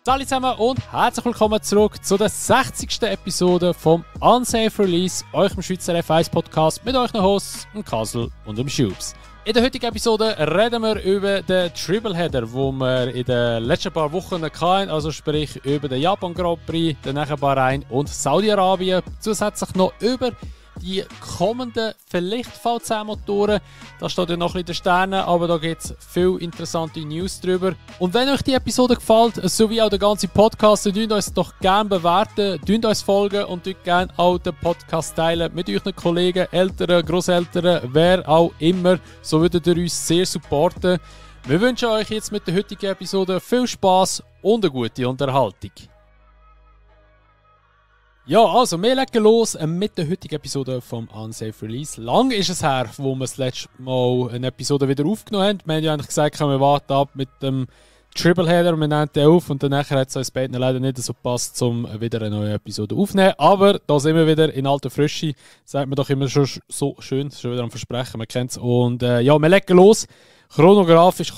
Hallo zusammen und herzlich willkommen zurück zu der 60. Episode vom Unsafe Release, eurem Schweizer F1 Podcast mit euren Hosts, dem Kassel und dem Schubs. In der heutigen Episode reden wir über den Tripleheader, wo wir in den letzten paar Wochen hatten, also sprich über den Japan Grand Prix, dann nachher Bahrain und Saudi-Arabien, zusätzlich noch über die kommenden vielleicht V10-Motoren. Da steht ja noch ein bisschen in den Sternen, aber da gibt es viele interessante News drüber. Und wenn euch die Episode gefällt, sowie auch der ganze Podcast, dann uns doch gerne bewerten, uns folgen und gerne auch den Podcast teilen mit euren Kollegen, Eltern, Grosseltern, wer auch immer. So würdet ihr uns sehr supporten. Wir wünschen euch jetzt mit der heutigen Episode viel Spass und eine gute Unterhaltung. Ja, also, wir legen los mit der heutigen Episode vom Unsafe Release. Lang ist es her, wo wir das letzte Mal eine Episode wieder aufgenommen haben. Wir haben ja eigentlich gesagt, wir warten ab mit dem Tripleheader, wir nehmen den auf und danach hat es uns beiden leider nicht so gepasst, um wieder eine neue Episode aufzunehmen. Aber da sind wir wieder in alter Frische. Sagt man doch immer schon so schön, schon wieder am Versprechen, man kennt es. Und ja, wir legen los. Chronografisch,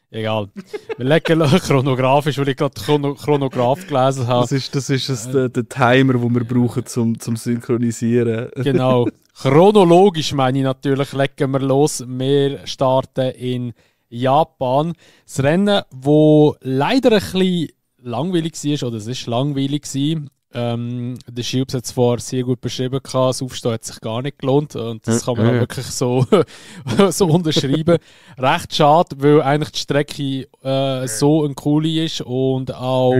egal. Wir legen chronografisch, weil ich gerade Chronograph gelesen habe. Das ist der Timer, den wir brauchen zum Synchronisieren. Genau. Chronologisch meine ich natürlich, legen wir los. Wir starten in Japan. Das Rennen, das leider ein bisschen langweilig war, oder es war langweilig gewesen. Der Schubs hat es vorher sehr gut beschrieben, das Aufstehen hat sich gar nicht gelohnt und das kann man auch wirklich so, so unterschreiben. Recht schade, weil eigentlich die Strecke so eine coole ist und auch,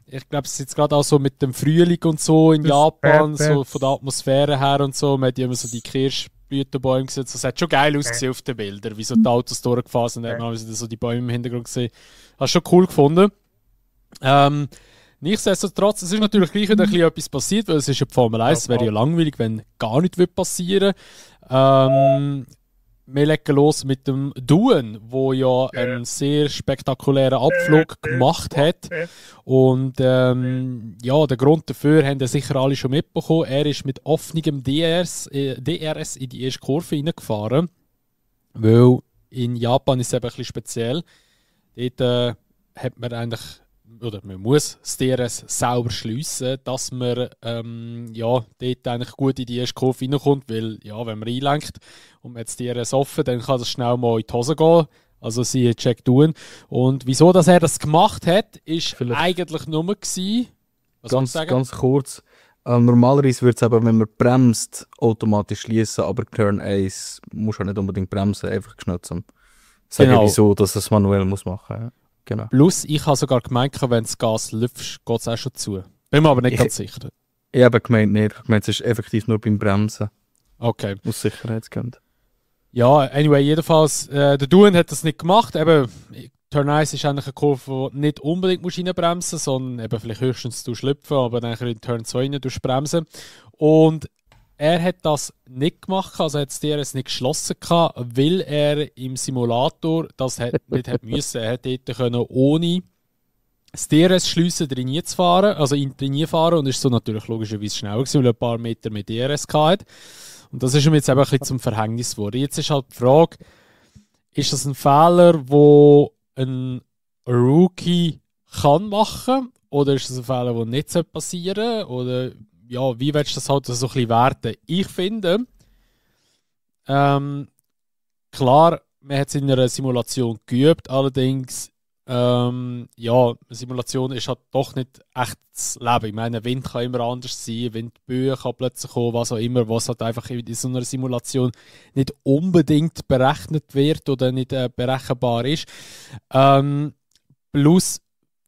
ich glaube, es ist jetzt gerade auch so mit dem Frühling und so in Japan, so von der Atmosphäre her und so, man hat ja immer so die Kirschblütenbäume gesehen, es hat schon geil ausgesehen auf den Bildern, wie so die Autos durchgefahren sind, dann haben wir so die Bäume im Hintergrund gesehen. Hast schon cool gefunden. Nichtsdestotrotz, es ist natürlich gleich wieder etwas passiert, weil es ist ja die Formel 1, es wäre ja langweilig, wenn gar nichts passieren würde. Wir legen los mit dem Duen, wo ja einen sehr spektakulären Abflug gemacht hat. Und ja, der Grund dafür haben sicher alle schon mitbekommen. Er ist mit offenem DRS in die erste Kurve reingefahren, weil in Japan ist es eben ein bisschen speziell. Dort hat man eigentlich, oder man muss das DRS sauber schliessen, dass man ja, dort eigentlich gut in die erste Kurve reinkommt, weil ja, wenn man einlenkt und man hat das DRS offen, dann kann das schnell mal in die Hose gehen. Also sie Check tun. Und wieso dass er das gemacht hat, ist eigentlich nur gewesen, ganz kurz. Normalerweise würde es eben, wenn man bremst, automatisch schließen, aber Turn 1 muss ja nicht unbedingt bremsen, einfach schnell zum sagen, wieso dass es manuell muss machen. Ja. Genau. Plus, ich habe sogar gemeint, wenn du das Gas lüpfst, geht es auch schon zu. Bin mir aber nicht ganz sicher. Ich habe gemeint nicht. Ich habe gemeint, es ist effektiv nur beim Bremsen. Okay. Aus Sicherheitsgründen. Ja, anyway, jedenfalls, der Duen hat das nicht gemacht. Eben, Turn 1 ist eigentlich eine Kurve, wo du nicht unbedingt reinbremsen musst, sondern eben vielleicht höchstens schlüpfen, aber dann in Turn 2 rein bremsen. Und er hat das nicht gemacht, also er hat das DRS nicht geschlossen, weil er im Simulator das nicht hat müssen. Er hätte dort ohne das DRS schliessen trainiert zu fahren, also in trainiert fahren, und ist so natürlich logischerweise schneller gewesen, weil er ein paar Meter mit DRS hatte. Und das ist ihm jetzt eben ein bisschen zum Verhängnis geworden. Jetzt ist halt die Frage, ist das ein Fehler, den ein Rookie kann machen, oder ist das ein Fehler, der nicht passieren sollte, oder ja, wie willst du das halt so ein bisschen werten? Ich finde, klar, man hat es in einer Simulation geübt, allerdings, ja, eine Simulation ist halt doch nicht echtes Leben. Ich meine, Wind kann immer anders sein, Windböen kann plötzlich kommen, was auch immer, was halt einfach in so einer Simulation nicht unbedingt berechnet wird oder nicht berechenbar ist. Plus,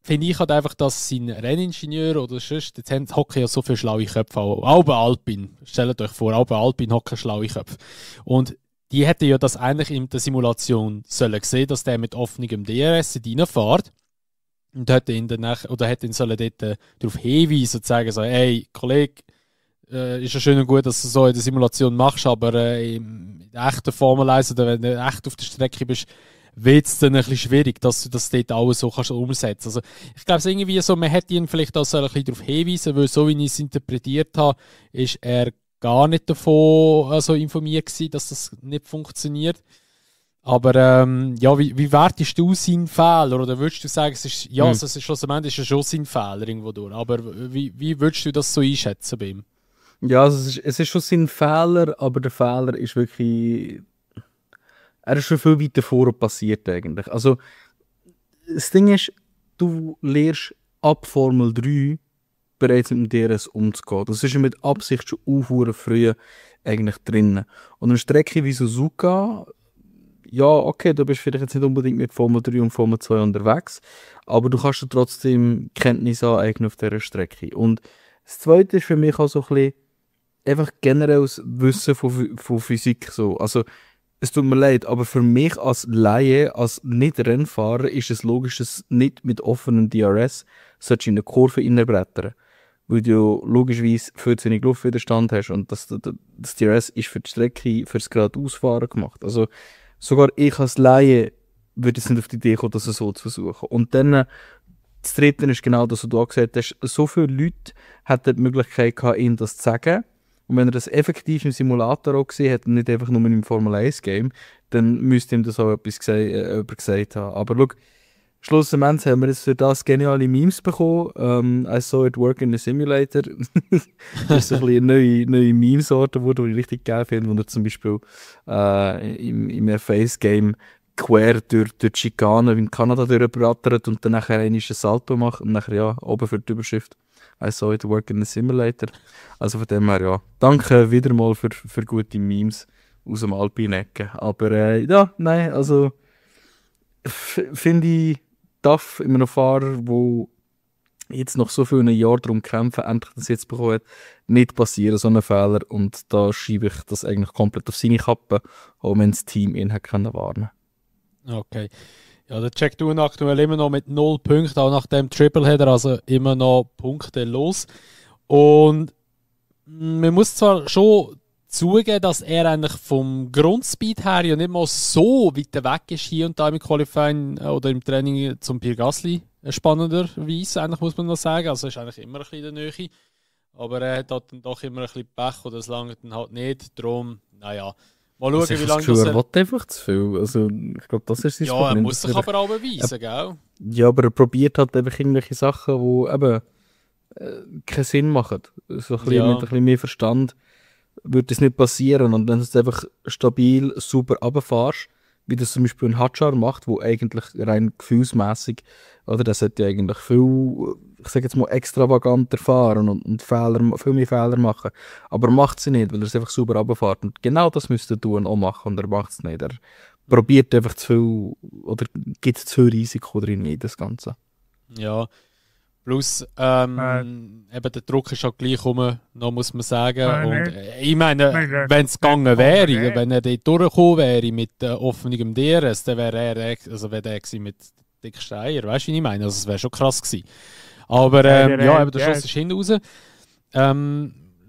finde ich halt einfach, dass sein Renningenieur oder sonst, jetzt hocken ja so viele schlaue Köpfe, auch bei Alpine. Stellt euch vor, auch bei Alpine hocken schlaue Köpfe. Und die hätten ja das eigentlich in der Simulation sollen sehen, dass der mit offenem DRS reinfährt. Und hätte ihn danach, oder hätte ihn sollen dort darauf hinweisen und sagen, so, hey, Kollege, ist ja schön und gut, dass du so in der Simulation machst, aber in der echten Formel 1 oder wenn du echt auf der Strecke bist, wird es dann ein bisschen schwierig, dass du das dort alles so kannst umsetzen. Also ich glaube, es irgendwie so, man hätte ihn vielleicht auch so ein bisschen darauf hinweisen, weil so wie ich es interpretiert habe, ist er gar nicht davon informiert gewesen, dass das nicht funktioniert. Aber ja, wie wertest du seinen Fehler? Oder würdest du sagen, es ist, ja, es ist schlussendlich ist schon sein Fehler irgendwo durch. Aber wie würdest du das so einschätzen bei ihm? Ja, also es ist schon sein Fehler, aber der Fehler ist wirklich. Er ist schon viel weiter vorher passiert eigentlich. Also, das Ding ist, du lernst ab Formel 3 bereits mit dem DRS umzugehen. Das ist ja mit Absicht schon aufhören früh eigentlich drin. Und eine Strecke wie Suzuka, ja, okay, du bist vielleicht jetzt nicht unbedingt mit Formel 3 und Formel 2 unterwegs, aber du kannst ja trotzdem Kenntnisse aneignen auf dieser Strecke. Und das Zweite ist für mich auch so ein bisschen einfach generelles Wissen von Physik. So. Also, es tut mir leid, aber für mich als Laie, als Nicht-Rennfahrer, ist es logisch, dass nicht mit offenem DRS sollst du in eine Kurve reinbrettern. Weil du logischerweise viel zu wenig Luftwiderstand hast und das DRS ist für die Strecke, für das Geradeausfahren gemacht. Also sogar ich als Laie würde jetzt nicht auf die Idee kommen, das so zu versuchen. Und dann, das Dritte ist genau das, was du auch gesagt hast, so viele Leute hatten die Möglichkeit gehabt, ihm das zu sagen. Und wenn er das effektiv im Simulator auch gesehen hat und nicht einfach nur im Formel 1 Game, dann müsste ihm das auch etwas gesagt haben. Aber schau, schlussendlich haben wir jetzt für das geniale Memes bekommen. I saw it work in a simulator. Das ist so ein bisschen eine neue Memesorte, die ich richtig geil finde, wo er zum Beispiel im F1-Game quer durch die Schikane in Kanada durchbrattert und dann nachher einen Salto macht und nachher ja, oben für die Überschrift I saw it work in a simulator. Also von dem her, ja. Danke wieder mal für gute Memes aus dem Alpine-Ecke. Aber ja, nein, also finde ich tough in einem Fahrer, der jetzt noch so viele Jahre darum kämpfen, endlich das jetzt bekommen hat, nicht passieren, so einen Fehler. Und da schiebe ich das eigentlich komplett auf seine Kappe, auch wenn das Team ihn hat können warnen. Okay. Ja, der Jack Doohan aktuell immer noch mit 0 Punkten, auch nach dem Triple hat er also immer noch Punkte los. Und man muss zwar schon zugeben, dass er eigentlich vom Grundspeed her ja nicht mal so weit weg ist hier und da im Qualifying oder im Training zum Pierre Gasly, spannenderweise, eigentlich muss man noch sagen. Also ist eigentlich immer ein bisschen in der Nähe. Aber er hat dann doch immer ein bisschen Pech oder es langt dann halt nicht. Darum, naja. Mal schauen, also wie lange das er will einfach zu viel. Also, ich glaube, das ist sein Problem. Ja, er muss sich aber auch beweisen, gell? Ja, aber er probiert halt einfach irgendwelche Sachen, die eben keinen Sinn machen. So ein bisschen, mit ein bisschen mehr Verstand würde das nicht passieren. Und wenn du es einfach stabil, super runterfährst, wie das zum Beispiel ein Hadjar macht, wo eigentlich rein gefühlsmässig, oder das sollte ja eigentlich viel, ich sage jetzt mal, extravaganter fahren und viel mehr Fehler machen. Aber er macht sie nicht, weil er es einfach super runterfährt. Und genau das müsste er tun, auch machen, und er macht es nicht. Er probiert einfach zu viel, oder gibt zu viel Risiko drin in das Ganze. Ja, plus eben der Druck ist halt gleich rum, noch muss man sagen. Und ich meine, wenn es gegangen wäre, wenn er dort durchgekommen wäre mit offenem DRS, dann wäre er, also wäre der mit Dick Steier, weißt du, wie ich meine? Also es wäre schon krass gewesen. Aber ja, eben der Schuss ist hinten raus.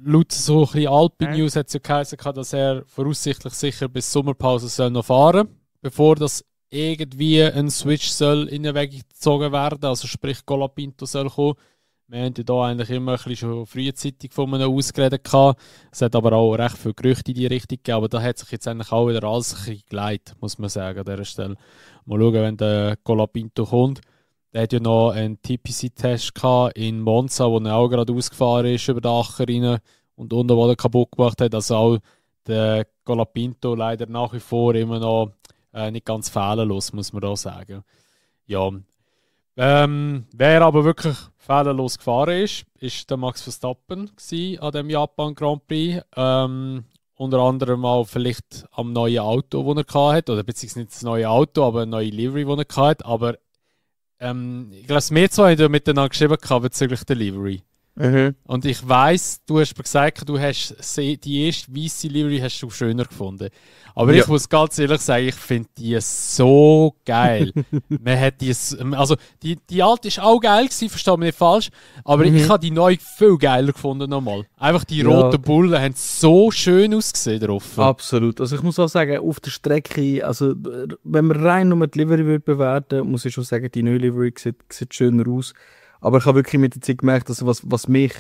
Laut so ein bisschen Alpine News hat es ja geheißen, dass er voraussichtlich sicher bis Sommerpause soll noch fahren, bevor das irgendwie ein Switch soll in Erwägung gezogen werden, also sprich Colapinto soll kommen. Wir haben ja da eigentlich immer ein bisschen schon frühzeitig von einem ausgeredet gehabt. Es hat aber auch recht viele Gerüchte in die Richtung gegeben, aber da hat sich jetzt eigentlich auch wieder alles ein bisschen geleitet, muss man sagen, an dieser Stelle. Mal schauen, wenn der Colapinto kommt. Der hat ja noch einen TPC-Test in Monza, wo er auch gerade ausgefahren ist über den Acher rein und unten, wo er kaputt gemacht hat. Also auch der Colapinto leider nach wie vor immer noch nicht ganz fehlerlos, muss man auch sagen. Ja. Wer aber wirklich fehlerlos gefahren ist der Max Verstappen an dem Japan Grand Prix. Unter anderem auch vielleicht am neuen Auto, das er hatte, oder beziehungsweise nicht das neue Auto, aber eine neue Livery, die er hatte. Aber ich glaube, wir zwei haben ja miteinander geschrieben bezüglich der Livery. Mhm. Und ich weiss, du hast mir gesagt, du hast die erste weiße Livery hast du schöner gefunden. Aber ich muss ganz ehrlich sagen, ich finde die so geil. Man hat die alte war auch geil gewesen, verstehe mich nicht falsch, aber ich habe die neue viel geiler gefunden nochmal. Einfach die roten Bullen haben so schön ausgesehen drauf. Absolut. Also ich muss auch sagen, auf der Strecke, also wenn man rein nur die Livery bewerten, muss ich schon sagen, die neue Livery sieht schöner aus. Aber ich habe wirklich mit der Zeit gemerkt, dass was mich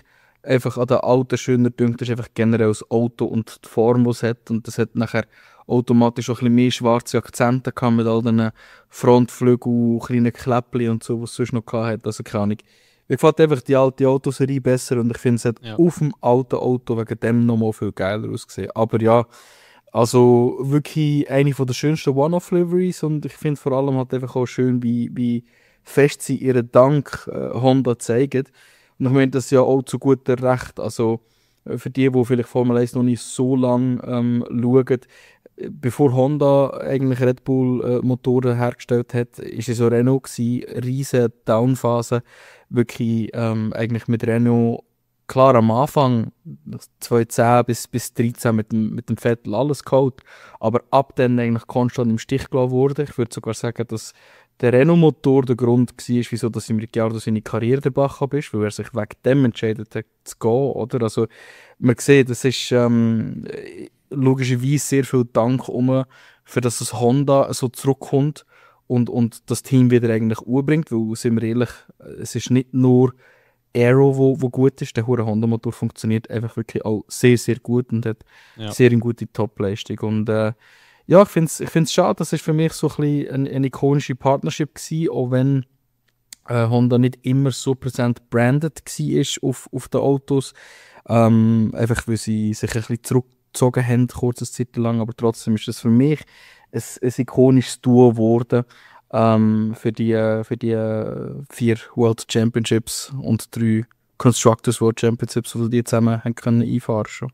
einfach an den Alten schöner dünkt, ist einfach generell das Auto und die Form, die es hat. Und das hat nachher automatisch auch ein bisschen mehr schwarze Akzente gehabt mit all diesen Frontflügeln, kleinen Kläppchen und so, was es sonst noch gehabt hat. Also keine Ahnung. Mir gefällt einfach die alte Autoserie besser und ich finde, es hat auf dem alten Auto wegen dem nochmal viel geiler ausgesehen. Aber ja, also wirklich eine von der schönsten One-Off-Liveries und ich finde vor allem halt einfach auch schön, wie fest sie ihren Dank Honda zeigen. Und ich meine das ja auch zu guter Recht. Also für die vielleicht Formel 1 noch nicht so lange schauen, bevor Honda eigentlich Red Bull Motoren hergestellt hat, ist es so Renault gewesen, riesen Downphase, wirklich eigentlich mit Renault, klar am Anfang, 2010 bis 2013 mit dem Vettel alles geholt, aber ab dann eigentlich konstant im Stich gelassen wurde. Ich würde sogar sagen, dass der Renault-Motor der Grund war, wieso dass im Ricciardo seine Karriere den Bach ab ist, weil er sich wegen dem entscheidet hat zu gehen, oder? Also man sieht, das ist logischerweise sehr viel Dank für dass das Honda so zurückkommt und das Team wieder eigentlich umbringt, weil, sind wir ehrlich, es ist nicht nur Aero, wo gut ist, der hure Honda-Motor funktioniert einfach wirklich auch sehr, sehr gut und hat sehr eine gute Top-Leistung und ja, ich find's schade, das ist für mich so ein bisschen eine ikonische Partnership gewesen, auch wenn Honda nicht immer so präsent branded war auf den Autos, einfach weil sie sich ein bisschen zurückgezogen haben, kurze Zeit lang, aber trotzdem ist das für mich ein ikonisches Duo geworden für die 4 World Championships und 3 Constructors World Championships, die die zusammen haben können einfahren schon.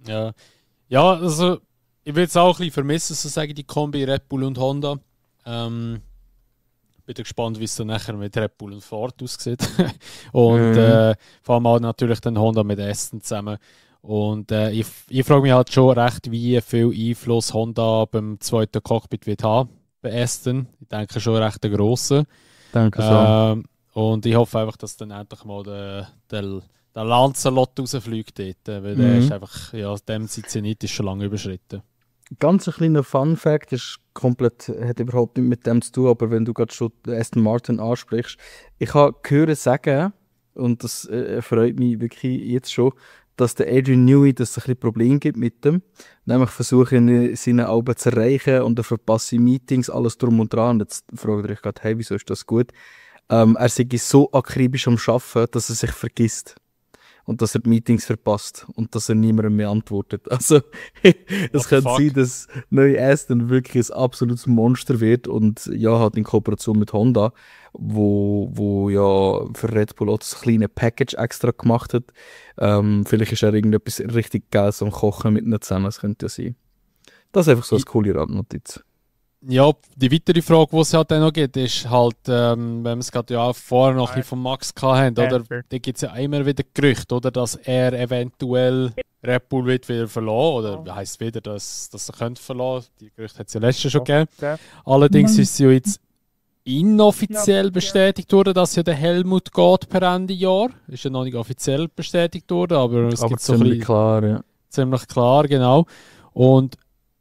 Ja, also ich will es auch ein bisschen vermissen, so sagen die Kombi Red Bull und Honda. Bin gespannt, wie es dann nachher mit Red Bull und Ford aussieht. Und vor allem auch natürlich dann Honda mit Aston zusammen. Und ich frage mich halt schon recht, wie viel Einfluss Honda beim zweiten Cockpit wird haben bei Aston. Ich denke schon recht einen grossen. Danke so. Und ich hoffe einfach, dass dann endlich mal der Lancelot rausfliegt dort. Weil der ist einfach, ja, dem Zenit ist schon lange überschritten. Ganz ein kleiner Fun-Fact, hat überhaupt nichts mit dem zu tun, aber wenn du gerade schon Aston Martin ansprichst, ich habe gehört sagen, und das freut mich wirklich jetzt schon, dass der Adrian Newey das ein bisschen Problem gibt mit dem, nämlich versuchen, seine Alben zu erreichen und er verpasst Meetings, alles drum und dran. Und jetzt fragt ihr euch gerade, hey, wieso ist das gut? Er sei so akribisch am Arbeiten, dass er sich vergisst. Und dass er die Meetings verpasst und dass er niemandem mehr antwortet. Also, es könnte sein, dass neue Aston wirklich ein absolutes Monster wird und ja, halt in Kooperation mit Honda, wo ja für Red Bull auch das kleine Package extra gemacht hat. Vielleicht ist er irgendetwas richtig Geiles am Kochen mit ihnen zusammen, das könnte ja sein. Das ist einfach so eine coole Randnotiz. Ja, die weitere Frage, die es halt dann noch gibt, ist halt, wenn wir es gerade ja vorher noch ein bisschen von Max hatten, oder? Da gibt es ja immer wieder Gerüchte, oder? Dass er eventuell Red Bull wird wieder verlassen, oder heisst wieder, dass er könnte verlassen. Die Gerüchte hat es ja letztes schon gegeben. Allerdings ist es ja jetzt inoffiziell bestätigt worden, dass ja der Helmut geht per Ende Jahr. Ist ja noch nicht offiziell bestätigt worden, aber es gibt so ziemlich klar, ja. Ziemlich klar, genau. Und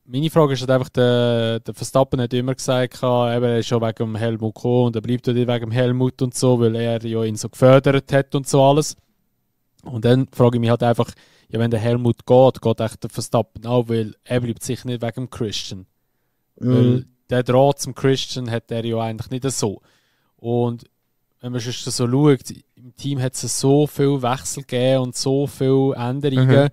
meine Frage ist halt einfach, der Verstappen hat immer gesagt, er ist schon wegen dem Helmut gekommen und er bleibt ja nicht wegen dem Helmut und so, weil er ja ihn so gefördert hat und so alles. Und dann frage ich mich halt einfach, ja, wenn der Helmut geht echt der Verstappen auch, weil er bleibt sicher nicht wegen dem Christian. Weil der Draht zum Christian hat er ja eigentlich nicht so. Und wenn man schon so schaut, im Team hat es so viel Wechsel gegeben und so viele Änderungen.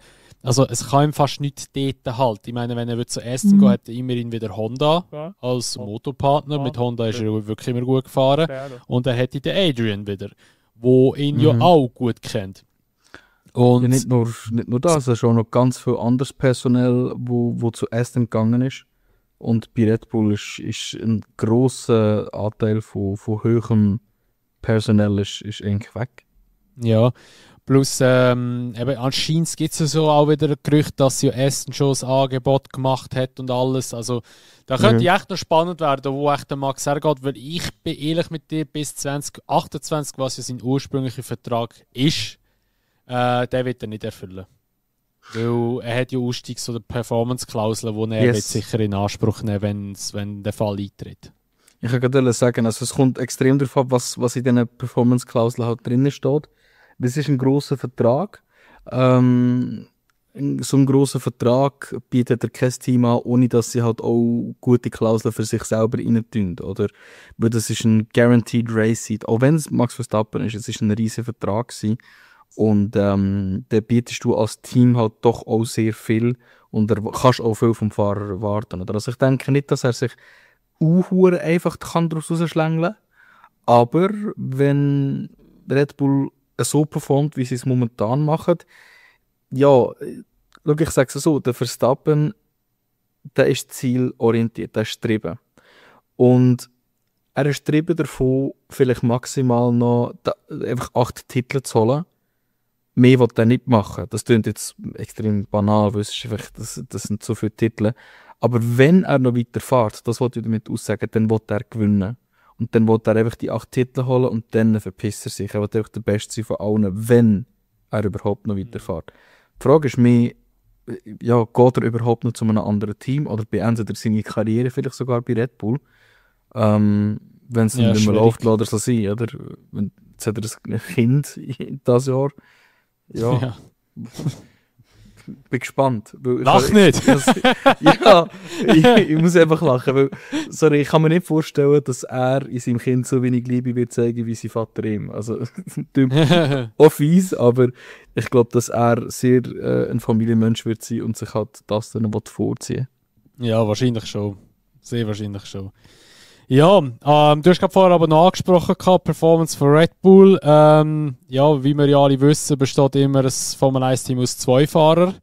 Also es kann ihm fast nichts dort halten. Ich meine, wenn er zu Aston geht, hat er immerhin wieder Honda als Motorpartner. Mit Honda ist er wirklich immer gut gefahren. Und er hätte den Adrian wieder, wo ihn ja auch gut kennt. Und ja, nicht nur das, es ist auch noch ganz viel anderes Personal, wo zu Aston gegangen ist. Und bei Red Bull ist ein grosser Anteil von höherem Personal ist eigentlich weg. Ja. Plus, eben, anscheinend gibt es ja so auch wieder ein Gerücht, dass ja Aston schon ein Angebot gemacht hat und alles. Also, da könnte echt noch spannend werden, wo echt der Max hergeht, weil ich bin ehrlich mit dir, bis 2028, was ja sein ursprünglicher Vertrag ist, der wird er nicht erfüllen. Weil er hat ja aussteigs so eine Performance-Klausel, die er wird sicher in Anspruch nehmen, wenn der Fall eintritt. Ich kann gerade sagen, also es kommt extrem darauf ab, was in diesen Performance-Klauseln halt drin steht. Das ist ein grosser Vertrag. so einen grossen Vertrag bietet er kein Team an, ohne dass sie halt auch gute Klauseln für sich selber reintun, oder? Weil das ist ein Guaranteed Race Seat. Auch wenn es Max Verstappen ist, es ist ein riesiger Vertrag gewesen. Und dann bietest du als Team halt doch auch sehr viel und kannst auch viel vom Fahrer erwarten. Oder? Also ich denke nicht, dass er sich einfach daraus rausschlängeln kann, aber wenn Red Bull so performt, wie sie es momentan machen, ja, schau, ich sage es so, der Verstappen, der ist zielorientiert, der ist getrieben. Und er ist getrieben davon, vielleicht maximal noch einfach 8 Titel zu holen. Mehr will er nicht machen. Das klingt jetzt extrem banal, weil es ist einfach, das sind so viele Titel. Aber wenn er noch weiter fährt, das wollte ich damit aussagen, dann will er gewinnen. Und dann will er einfach die 8 Titel holen und dann verpisst er sich. Er will einfach der Beste sein von allen, wenn er überhaupt noch weiterfährt. Die Frage ist mir, ja, geht er überhaupt noch zu einem anderen Team oder beendet er seine Karriere vielleicht sogar bei Red Bull? Wenn es nicht mehr läuft, lässt er so sein, oder? Jetzt hat er ein Kind dieses Jahr. Ja. Bin gespannt. Lach nicht! Ich muss einfach lachen, weil ich kann mir nicht vorstellen, dass er in seinem Kind so wenig Liebe wird zeigen wie sein Vater ihm. Also, auch fies, aber ich glaube, dass er sehr ein Familienmensch wird sein und sich halt das dann vorziehen will. Ja, wahrscheinlich schon. Sehr wahrscheinlich schon. Ja, du hast gerade vorher aber noch angesprochen, Performance von Red Bull. Ja, wie wir ja alle wissen, besteht immer ein Formel-1-Team aus 2 Fahrern.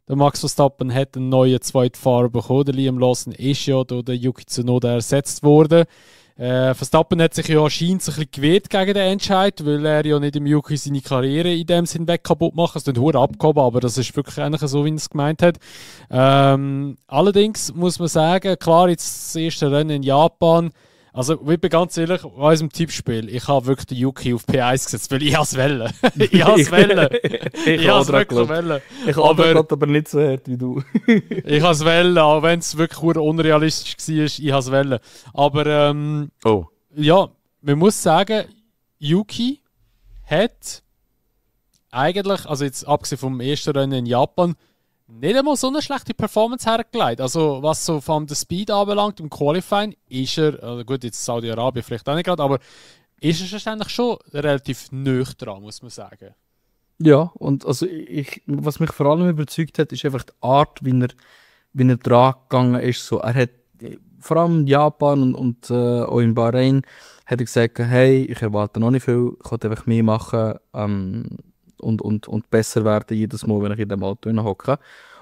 Der Max Verstappen hat einen neuen zweiten Fahrer bekommen. Der Liam Lawson ist ja durch den Yuki Tsunoda ersetzt worden. Verstappen hat sich ja anscheinend ein bisschen gewehrt gegen den Entscheid, weil er ja nicht im Yuki seine Karriere in dem Sinn weg kaputt macht. Es ist abgehoben, aber das ist wirklich ähnlich so, wie er es gemeint hat. Allerdings muss man sagen, klar, jetzt das erste Rennen in Japan. Also, ich bin ganz ehrlich, bei unserem Tippspiel, ich habe wirklich den Yuki auf P1 gesetzt, weil ich habe es wollen. Ich habe es wollen. Ich habe es wirklich wollen. Ich habe aber nicht so hart wie du. Ich habe es wollen, auch wenn es wirklich unrealistisch war, ich habe es wollen. Aber ja, man muss sagen, Yuki hat eigentlich, also jetzt abgesehen vom ersten Rennen in Japan, nicht einmal so eine schlechte Performance hergelegt. Also was so von der Speed anbelangt im Qualifying, ist er, also gut, jetzt Saudi-Arabien vielleicht auch nicht gerade, aber ist er wahrscheinlich schon relativ nüchtern dran, muss man sagen. Ja, und also was mich vor allem überzeugt hat, ist einfach die Art, wie er dran gegangen ist. So, er hat vor allem in Japan und auch in Bahrain hat er gesagt, hey, ich erwarte noch nicht viel, ich kann einfach mehr machen und besser werden jedes Mal, wenn ich in dem Auto hocke.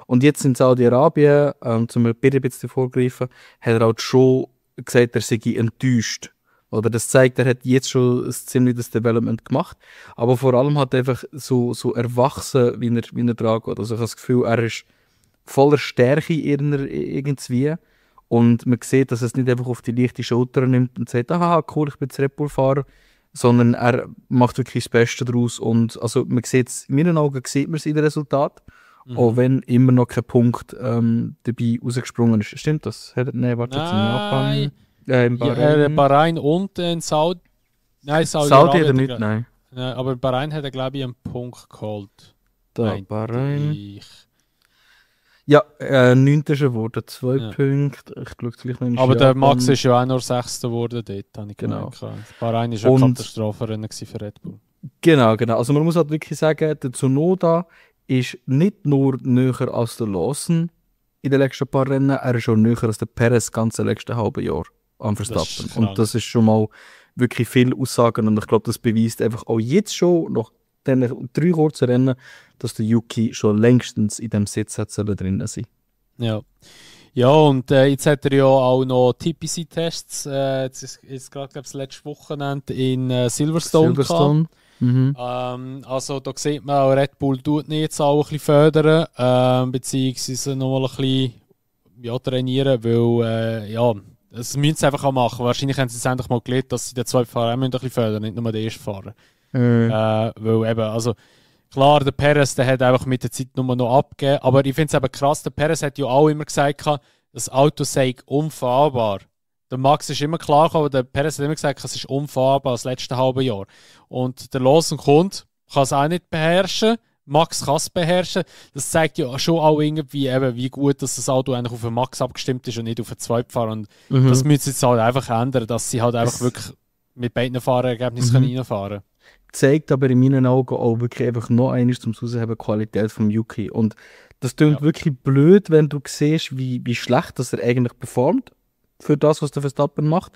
Und jetzt in Saudi-Arabien, zum ein bisschen vorgreifen, hat er halt schon gesagt, er sei enttäuscht. Oder das zeigt, er hat jetzt schon ein ziemliches Development gemacht. Aber vor allem hat er einfach so erwachsen, wie er dran geht. Also ich habe das Gefühl, er ist voller Stärke irgendwie. Und man sieht, dass er es nicht einfach auf die leichte Schulter nimmt und sagt, aha, cool, ich bin jetzt Red Bull-Fahrer. Sondern er macht wirklich das Beste daraus. Und also man sieht es, in meinen Augen sieht man es in den Resultaten. Auch wenn immer noch kein Punkt dabei rausgesprungen ist. Stimmt das? Nein, warte, jetzt in Japan. In Bahrain. Ja, Bahrain und in Saudi. Nein, Saudi hat er nicht, nein. Aber in Bahrain hat er, glaube ich, einen Punkt geholt. Bahrain. Ja, 9. ist er geworden, 2 Punkte. Ich schaue gleich noch in aber der Max ist ja auch nur 6. geworden dort, habe ich genau. Bahrain war ein Katastrophenrennen für Red Bull. Genau. Also man muss halt wirklich sagen, der Tsunoda ist nicht nur näher als der Lawson in den letzten paar Rennen, er ist schon näher als der Perez das ganze letzte halbe Jahr am Verstappen. Und das ist schon mal wirklich viel Aussagen und ich glaube, das beweist einfach auch jetzt schon nach den 3 kurzen Rennen, dass der Yuki schon längstens in dem Sitz drin sein. Ja. Ja, und jetzt hat er ja auch noch TPC-Tests, jetzt ist gerade, glaube ich, das letzte Wochenende in Silverstone. Also da sieht man auch, Red Bull tut nicht jetzt auch ein bisschen fördern, beziehungsweise nochmal ein bisschen trainieren, weil das müssen sie einfach auch machen. Wahrscheinlich haben sie es endlich mal gelernt, dass sie den zweiten Fahrer auch ein bisschen fördern, nicht nur den ersten Fahrer. Weil eben, also klar, der Perez, der hat einfach mit der Zeit nur noch abgegeben, aber ich finde es eben krass, der Perez hat ja auch immer gesagt, das Auto sei unfahrbar. Der Max ist immer klar gekommen, aber der Perez hat immer gesagt, es ist unfahrbar das letzte halbe Jahr. Und der Lawson kommt, kann es auch nicht beherrschen, Max kann es beherrschen. Das zeigt ja schon auch irgendwie, eben, wie gut dass das Auto eigentlich auf den Max abgestimmt ist und nicht auf den Zweitfahrer. Und das müssen sie jetzt halt einfach ändern, dass sie halt einfach wirklich mit beiden Fahrergebnissen reinfahren können. Zeigt aber in meinen Augen auch wirklich einfach noch eines zum Ausheben die Qualität vom Yuki. Und das klingt wirklich blöd, wenn du siehst, wie schlecht dass er eigentlich performt für das, was der Verstappen macht.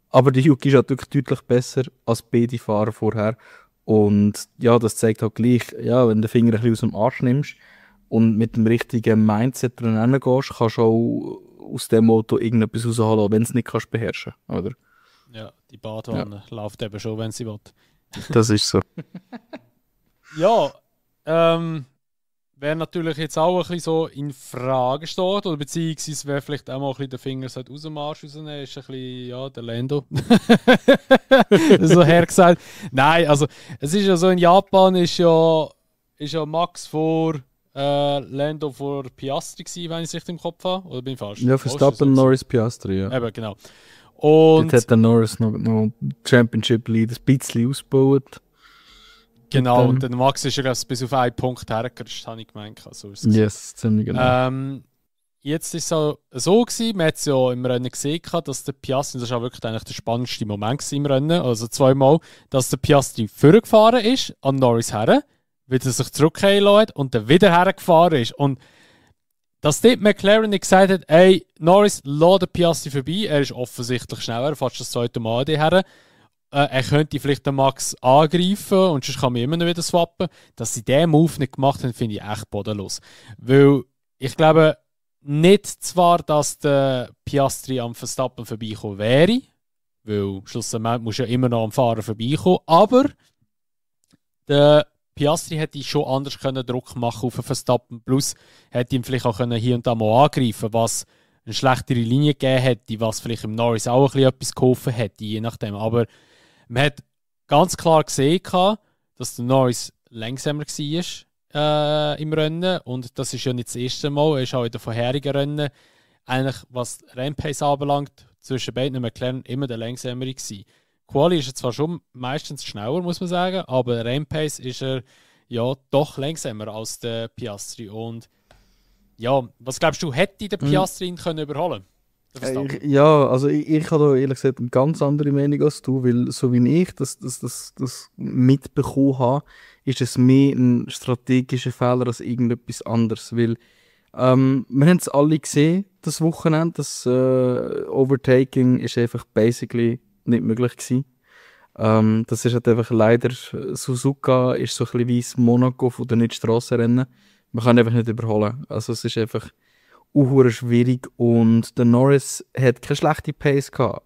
Aber der Yuki ist halt wirklich deutlich besser als beide Fahrer vorher. Und ja, das zeigt halt gleich, ja, wenn du den Finger ein bisschen aus dem Arsch nimmst und mit dem richtigen Mindset dran gehst, kannst du auch aus dem Auto irgendetwas rausholen, wenn du es nicht kannst beherrschen, oder? Ja, die Badwanne läuft eben schon, wenn sie will. Das ist so. Ja, wer natürlich jetzt auch ein bisschen so in Frage steht, oder beziehungsweise wer vielleicht auch mal ein bisschen den Finger aus dem Arsch rausnehmen, ist ein bisschen, ja, der Lando. So hergesagt. Nein, also, es ist ja so, in Japan ist ja Max vor Lando vor Piastri gewesen, wenn ich es richtig im Kopf habe, oder bin ich falsch? Ja, Verstappen, Norris, Piastri, ja. Eben, genau. Und jetzt hat der Norris noch Championship Lead ein bisschen ausgebaut. Genau, und der Max ist ja bis auf einen Punkt hergerutscht, habe ich gemeint. So ist es. Yes, ziemlich genau. Jetzt ist es so gewesen, man hat es ja im Rennen gesehen, dass der Piastri, das war auch wirklich eigentlich der spannendste Moment im Rennen, also zweimal, dass der Piastri vorgefahren ist, an Norris her, wieder sich zurückgehen lässt und dann wieder hergefahren ist. Und dass dort McLaren nicht gesagt hat, ey, Norris, lass den Piastri vorbei, er ist offensichtlich schneller, er fährt das zweite Mal her. Er könnte vielleicht den Max angreifen und sonst kann man immer noch wieder swappen. Dass sie diesen Move nicht gemacht haben, finde ich echt bodenlos. Weil ich glaube nicht zwar, dass der Piastri am Verstappen vorbeikommen wäre, weil schlussendlich muss ja immer noch am Fahrer vorbeikommen, aber der Piastri hätte schon anders Druck machen auf den Verstappen, plus hätte ihm vielleicht auch hier und da mal angreifen, was eine schlechtere Linie gegeben hätte, was vielleicht im Norris auch ein bisschen etwas geholfen hätte, je nachdem. Aber man hat ganz klar gesehen, dass der Norris langsamer war im Rennen. Und das ist ja nicht das erste Mal. Er ist auch in den vorherigen Rennen, eigentlich, was Rennpace anbelangt, zwischen beiden McLaren immer der langsamere gewesen. Quali ist er zwar schon meistens schneller, muss man sagen, aber Rennpace ist er ja doch langsamer als der Piastri. Und ja, was glaubst du, hätte der Piastri ihn können überholen? Ja, also ich habe da ehrlich gesagt eine ganz andere Meinung als du, weil so wie ich das mitbekommen habe, ist es mehr ein strategischer Fehler als irgendetwas anderes, weil wir haben es alle gesehen, das Wochenende, das Overtaking ist einfach basically nicht möglich gewesen. Das ist halt einfach leider, Suzuka ist so ein bisschen wie das Monaco von den Nicht-Strassenrennen. Man kann einfach nicht überholen, also es ist einfach schwierig und der Norris hat keine schlechte Pace gehabt.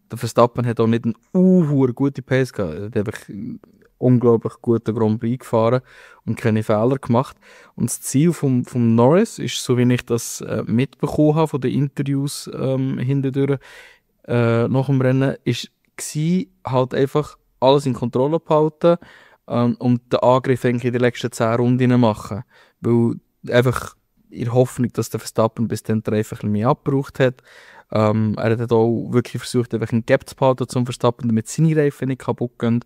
Der Verstappen hat auch nicht eine gute Pace gehabt. Er hat einfach einen unglaublich guten Grand Prix gefahren und keine Fehler gemacht. Und das Ziel vom Norris ist, so wie ich das mitbekommen habe von den Interviews hindurch nach dem Rennen, war halt einfach alles in Kontrolle behalten und den Angriff in den letzten 10 Runden machen. Weil einfach in der Hoffnung, dass der Verstappen bis dann einfach ein bisschen mehr abgebraucht hat. Er hat auch wirklich versucht, einfach einen Gap zu behalten zum Verstappen, damit seine Reifen nicht kaputt gehen.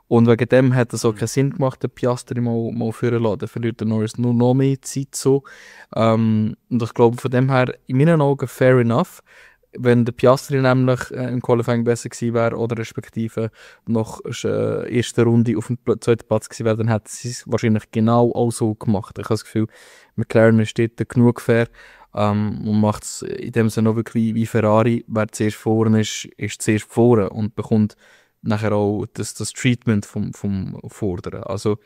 Und wegen dem hat es auch keinen Sinn gemacht, den Piastri mal führen lassen. Dann verliert der Norris nur noch mehr Zeit so. Und ich glaube, von dem her, in meinen Augen, fair enough. Wenn der Piastri nämlich im Qualifying besser gewesen wäre oder respektive noch erste Runde auf dem zweiten Platz gewesen wäre, dann hätte sie es wahrscheinlich genau auch so gemacht. Ich habe das Gefühl, McLaren steht da genug fair und macht es in dem Sinne auch wirklich wie Ferrari. Wer zuerst vorne ist zuerst vorne und bekommt nachher auch das Treatment vom Vorderen. Also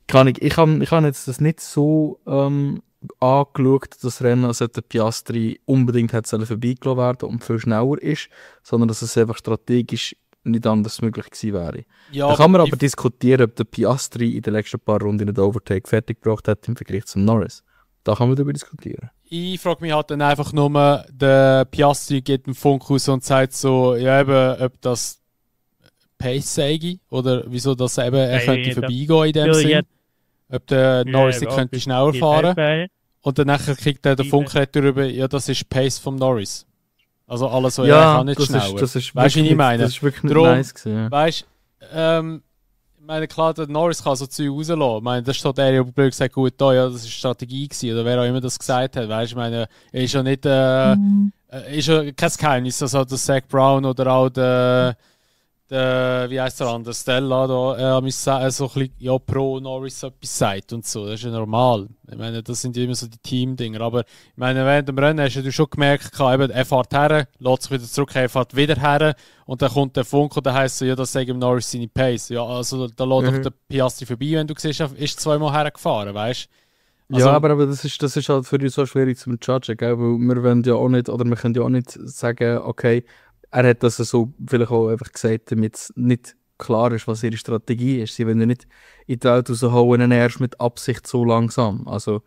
ich habe jetzt das nicht so angeschaut, das Rennen, als der Piastri unbedingt vorbeigelassen werden und viel schneller ist, sondern dass es einfach strategisch nicht anders möglich gewesen wäre. Ja, da kann man aber diskutieren, ob der Piastri in den letzten paar Runden den Overtake fertig gebracht hat im Vergleich zum Norris. Da kann man darüber diskutieren. Ich frage mich halt dann einfach nur, der Piastri geht einen Funk raus und sagt so, ja eben, ob das Pace sei oder wieso das eben, er könnte vorbeigehen in dem Sinn. Ob der Norris nicht könnte schneller fahren. Und dann kriegt der Funk darüber, ja, das ist Pace vom Norris. Also alles so, ja, er kann nicht schneller. Weißt du, was ich meine? Das ist wirklich nicht nice gewesen, ja. Weißt meine, klar, der Norris kann so Zeug rauslassen. Ich meine, das steht er ja blöd gesagt gut da, ja, das war Strategie gewesen, oder wer auch immer das gesagt hat. Weißt du, ich meine, er ist ja nicht, ist ja kein Geheimnis, also der Zach Brown oder auch der wie heisst der andere, Stella, da, so ein bisschen, ja, pro Norris etwas sagt und so, das ist ja normal. Ich meine, das sind ja immer so die Team-Dinger, aber ich meine, während dem Rennen hast du schon gemerkt, eben, er fährt her, lässt sich wieder zurück, er fährt wieder her und dann kommt der Funk und dann heisst so, ja, das sagt ihm Norris seine Pace. Ja, also da lässt doch der Piastri vorbei, wenn du siehst, er ist zweimal hergefahren, weißt du? Also, ja, aber das ist halt für uns so schwierig zu judgen, gell? Weil wir wollen ja auch nicht, oder wir können ja auch nicht sagen, okay, er hat das so vielleicht auch einfach gesagt, damit es nicht klar ist, was ihre Strategie ist. Sie wollen ja nicht in die Welt raushauen, erst mit Absicht so langsam. Also,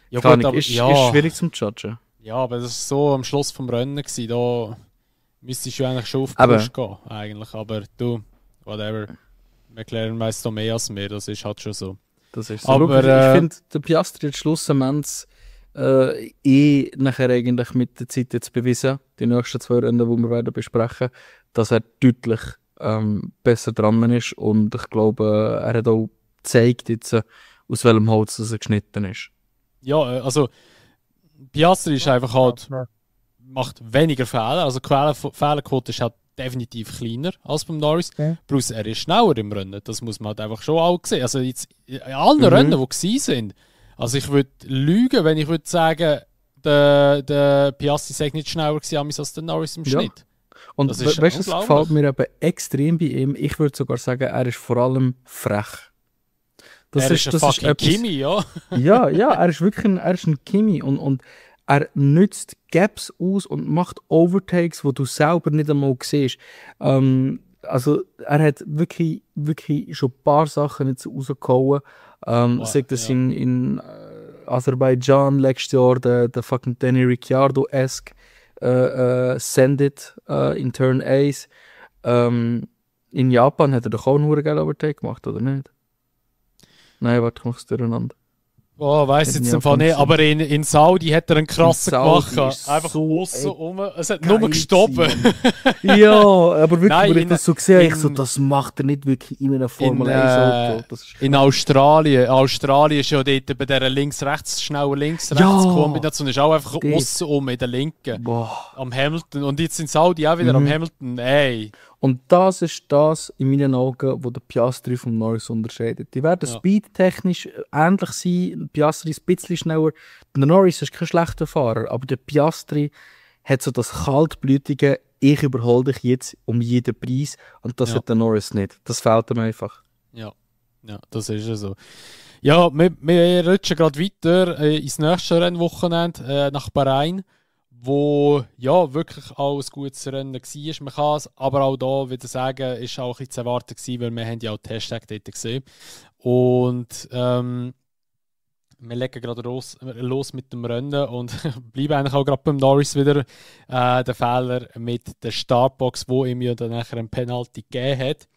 ja, gut, aber, ist schwierig zum judgen. Ja, aber das war so am Schluss vom Rennen gewesen, da müsstest du eigentlich schon auf die Brust gehen, eigentlich. Aber du, whatever, McLaren weiss da mehr als mir, das ist halt schon so. Das ist so. Aber, ich finde, der Piastri hat schlussendlich nachher eigentlich mit der Zeit jetzt bewiesen, die nächsten 2 Rennen, die wir werden besprechen, dass er deutlich besser dran ist und ich glaube, er hat auch gezeigt jetzt, aus welchem Holz er geschnitten ist. Ja, also Piastri ist einfach halt, macht weniger Fehler, also die Fehlerquote ist halt definitiv kleiner als beim Norris, plus er ist schneller im Rennen, das muss man halt einfach schon auch sehen. Also jetzt in allen Rennen, die gewesen sind, also ich würde lügen, wenn ich würde sagen, der Piastri sei nicht schneller gewesen als der Norris im Schnitt. Ja. Und weißt du, das gefällt mir eben extrem bei ihm. Ich würde sogar sagen, er ist vor allem frech. Er ist ein fucking Kimi, ja. ja, er ist wirklich ein Kimi und er nützt Gaps aus und macht Overtakes, wo du selber nicht einmal siehst. Also er hat wirklich schon ein paar Sachen jetzt rausgehauen. Sagt das in Aserbaidschan letztes Jahr, der fucking Danny Ricciardo-esque Send It in Turn Ace. In Japan hat er doch auch einen geilen Overtake gemacht, oder nicht? Nein, warte, ich mach's durcheinander. Oh, weiss jetzt im Fall nicht, aber in Saudi hat er einen krassen gemacht. Einfach so aussen rum. Es hat nur gestoppt. Ja, aber wirklich, nein, wenn ich das so sehe, ich so, das macht er nicht wirklich in einer Formel 1 Auto. In Australien. Australien ist ja dort bei dieser links-rechts, schneller links-rechts-Kombination, ist auch einfach aussen rum in der linken. Boah. Am Hamilton. Und jetzt in Saudi auch wieder am Hamilton. Ey. Und das ist das in meinen Augen, wo der Piastri vom Norris unterscheidet. Die werden speedtechnisch ähnlich sein. Piastri ist ein bisschen schneller. Der Norris ist kein schlechter Fahrer, aber der Piastri hat so das kaltblütige, ich überhole dich jetzt um jeden Preis. Und das hat der Norris nicht. Das fehlt ihm einfach. Ja, das ist ja so. Ja, wir rutschen gerade weiter ins nächste Rennwochenende nach Bahrain, wo ja wirklich auch ein gutes Rennen war. Man kann es aber auch da wieder sagen, ist auch ein bisschen zu erwarten gewesen, weil wir haben ja auch die Hashtag dort gesehen. Und wir legen gerade los mit dem Rennen und bleiben eigentlich auch gerade beim Norris wieder. Der Fehler mit der Startbox, wo ihm ja dann nachher ein Penalty gegeben hat.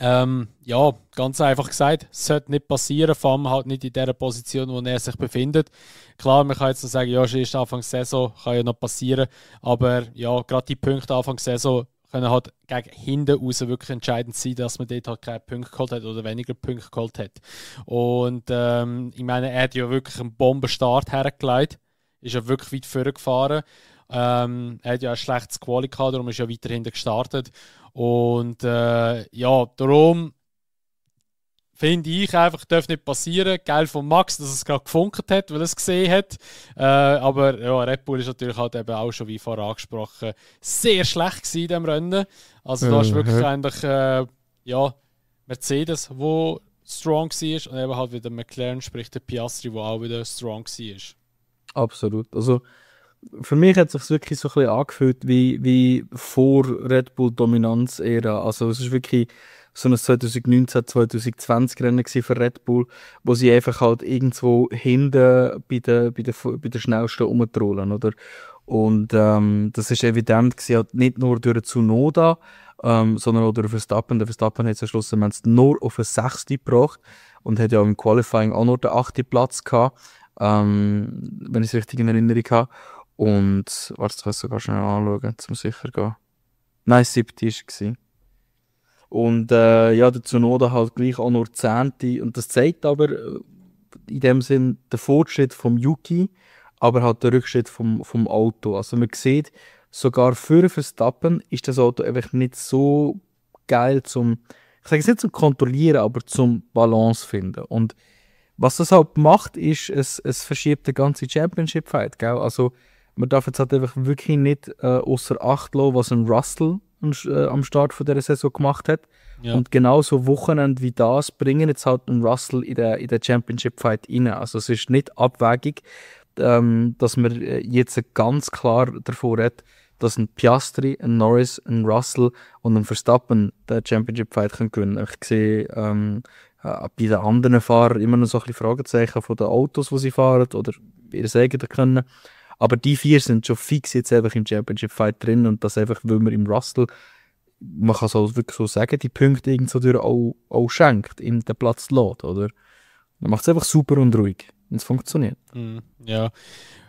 Ja, ganz einfach gesagt, es sollte nicht passieren, vor allem halt nicht in der Position, wo er sich befindet. Klar, man kann jetzt noch sagen, ja, es ist Anfang Saison, kann ja noch passieren, aber ja, gerade die Punkte Anfang Saison können halt gegen hinten raus wirklich entscheidend sein, dass man dort halt keine Punkte geholt hat oder weniger Punkte geholt hat. Und ich meine, er hat ja wirklich einen Bombenstart hergelegt, ist ja wirklich weit vorgefahren. Er hat ja ein schlechtes Quali gehabt, darum ist er ja weiter hinten gestartet. Und ja, darum finde ich einfach, darf nicht passieren. Geil von Max, dass es gerade gefunkt hat, weil er es gesehen hat. Aber ja, Red Bull ist natürlich halt eben auch schon, wie vorher angesprochen, sehr schlecht gewesen in diesem Rennen. Also da ist wirklich eigentlich ja, Mercedes, wo strong war, und eben halt wieder McLaren, sprich der Piastri, wo auch wieder strong war. Absolut. Also für mich hat es sich wirklich so ein bisschen angefühlt wie vor Red Bull Dominanz-Ära. Also es ist wirklich so ein 2019-2020 Rennen für Red Bull, wo sie einfach halt irgendwo hinten bei der Schnellsten rumtrollen, oder? Und das ist evident gewesen, halt nicht nur durch Tsunoda, sondern auch durch Verstappen. Der Verstappen hat es am Schluss nur auf eine 6. gebracht und hat ja im Qualifying auch nur den 8. Platz gehabt, wenn ich es richtig in Erinnerung habe. Und, warte, ich kann es sogar schnell anschauen, zum sicher gehen. Nein, 7. war es. Und ja, der Tsunoda halt gleich auch nur 10. Und das zeigt aber in dem Sinn den Fortschritt vom Yuki, aber halt den Rückschritt vom Auto. Also man sieht, sogar für Verstappen ist das Auto einfach nicht so geil ich sage es nicht zum Kontrollieren, aber zum Balance finden. Und was das halt macht, ist, es verschiebt die ganze Championship-Fight, gell? Also man darf jetzt halt einfach wirklich nicht außer Acht lassen, was ein Russell am Start von dieser Saison gemacht hat. Ja. Und genauso Wochenende wie das bringen jetzt halt einen Russell in der Championship-Fight rein. Also es ist nicht abwägig, dass man jetzt ganz klar davor hat, dass ein Piastri, ein Norris, ein Russell und ein Verstappen den Championship-Fight gewinnen können. Ich sehe bei den anderen Fahrern immer noch so ein bisschen Fragezeichen von den Autos, die sie fahren oder wie sie sagen können. Aber die 4 sind schon fix jetzt einfach im Championship-Fight drin und das einfach, weil man im Russell, man kann es auch wirklich so sagen, die Punkte irgendwo durch auch schenkt, ihm den Platz lässt, oder? Man macht es einfach super und ruhig, wenn es funktioniert. Ja.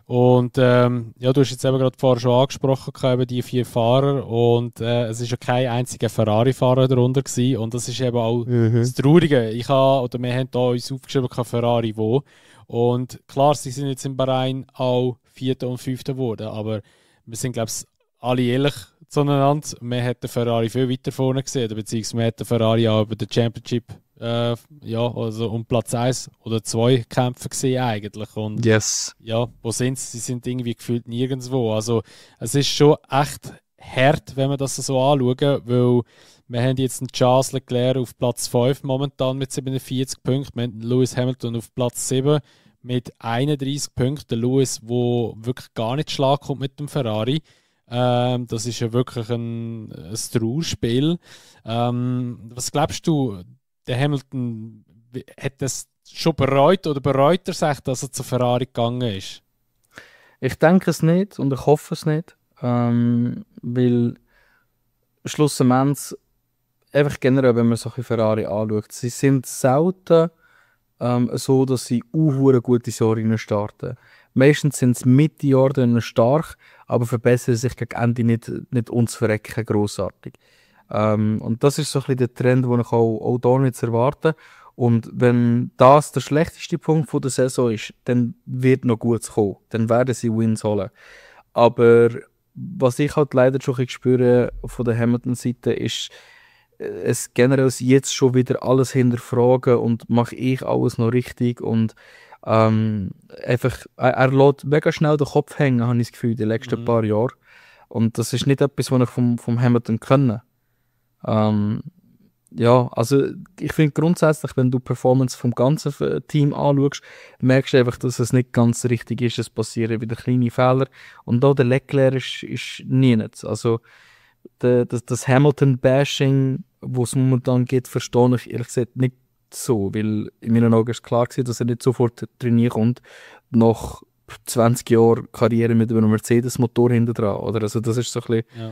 Und ja, du hast jetzt eben gerade vorher schon angesprochen, eben die 4 Fahrer und es ist ja kein einziger Ferrari-Fahrer darunter gewesen und das ist eben auch das Traurige. Wir haben da uns aufgeschrieben, Ferrari wo und klar, sie sind jetzt in Bahrain auch 4. und 5. geworden, aber wir sind, glaube ich, alle ehrlich zueinander. Man hat den Ferrari viel weiter vorne gesehen, beziehungsweise man hat den Ferrari auch über den Championship also um Platz 1 oder 2 kämpfen gesehen eigentlich. Und yes. Ja, wo sind sie? Sie sind irgendwie gefühlt nirgendwo. Also es ist schon echt hart, wenn wir das so anschauen, weil wir haben jetzt einen Charles Leclerc auf Platz 5 momentan mit 47 Punkten, wir haben Lewis Hamilton auf Platz 7 mit 31 Punkten. Der Lewis, der wirklich gar nicht Schlag kommt mit dem Ferrari. Das ist ja wirklich ein Trauerspiel. Was glaubst du, der Hamilton hat das schon bereut oder bereut er sich, dass er zu Ferrari gegangen ist? Ich denke es nicht und ich hoffe es nicht, weil schlussendlich einfach generell, wenn man solche Ferrari anschaut, sie sind selten so, dass sie gute Jahre starten. Meistens sind es Mitte-Jahre stark, aber verbessern sich gegen Ende nicht uns verrecken grossartig. Und das ist so ein bisschen der Trend, den ich auch hier nicht erwarte. Und wenn das der schlechteste Punkt der Saison ist, dann wird noch Gutes kommen. Dann werden sie Wins holen. Aber was ich halt leider schon spüre von der Hamilton-Seite ist, es generell jetzt schon wieder alles hinterfragen und mache ich alles noch richtig und einfach, er lässt mega schnell den Kopf hängen, habe ich das Gefühl, die letzten paar Jahre. Und das ist nicht etwas, was ich vom Hamilton kenne. Ja, also ich finde grundsätzlich, wenn du die Performance vom ganzen Team anschaust, merkst du einfach, dass es nicht ganz richtig ist, es passieren wieder kleine Fehler. Und auch der Leclerc ist nichts. Also das Hamilton-Bashing, was es momentan geht, verstehe ich ehrlich gesagt nicht so, weil in meinen Augen ist klar gewesen, dass er nicht sofort trainieren kommt, nach 20 Jahren Karriere mit einem Mercedes-Motor hinten dran, oder? Also das ist so ein bisschen, ja.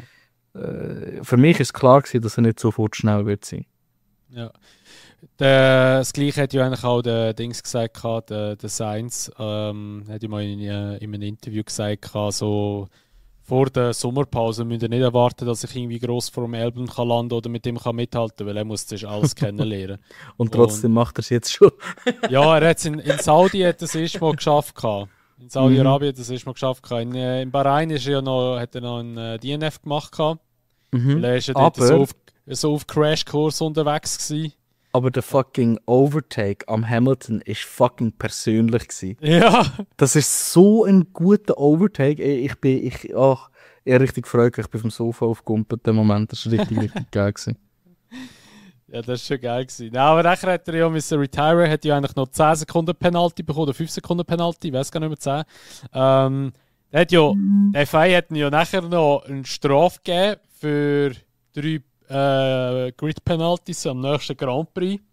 Für mich ist klar gewesen, dass er nicht sofort schnell wird sein. Ja. Das Gleiche hat ja eigentlich auch der Dings gesagt, der Sainz, hat ja mal in einem Interview gesagt, so vor der Sommerpause müsst ihr nicht erwarten, dass ich irgendwie gross vor dem Albon kann landen oder mit dem kann mithalten, weil er muss das alles kennenlernen. Und trotzdem macht er es jetzt schon. Ja, er hat es in Saudi hat das erst mal geschafft. In Saudi-Arabien hat er es erst mal geschafft. In Bahrain hat er noch einen DNF gemacht. Weil er ist ja dort so auf Crashkurs unterwegs gewesen. Aber der fucking Overtake am Hamilton ist fucking persönlich gewesen. Ja. Das ist so ein guter Overtake. Ich richtig gefreut, ich bin vom Sofa aufgekumpelt im Moment. Das war richtig geil gewesen. Ja, das war schon geil gewesen. Ja, aber nachher hat er ja müssen retiren, hat ja eigentlich noch 10 Sekunden Penalty bekommen, oder 5 Sekunden Penalty, ich weiß gar nicht mehr 10. Der FIA hat ihm ja nachher noch eine Strafe gegeben für 3 Grid-Penalties am nächsten Grand Prix,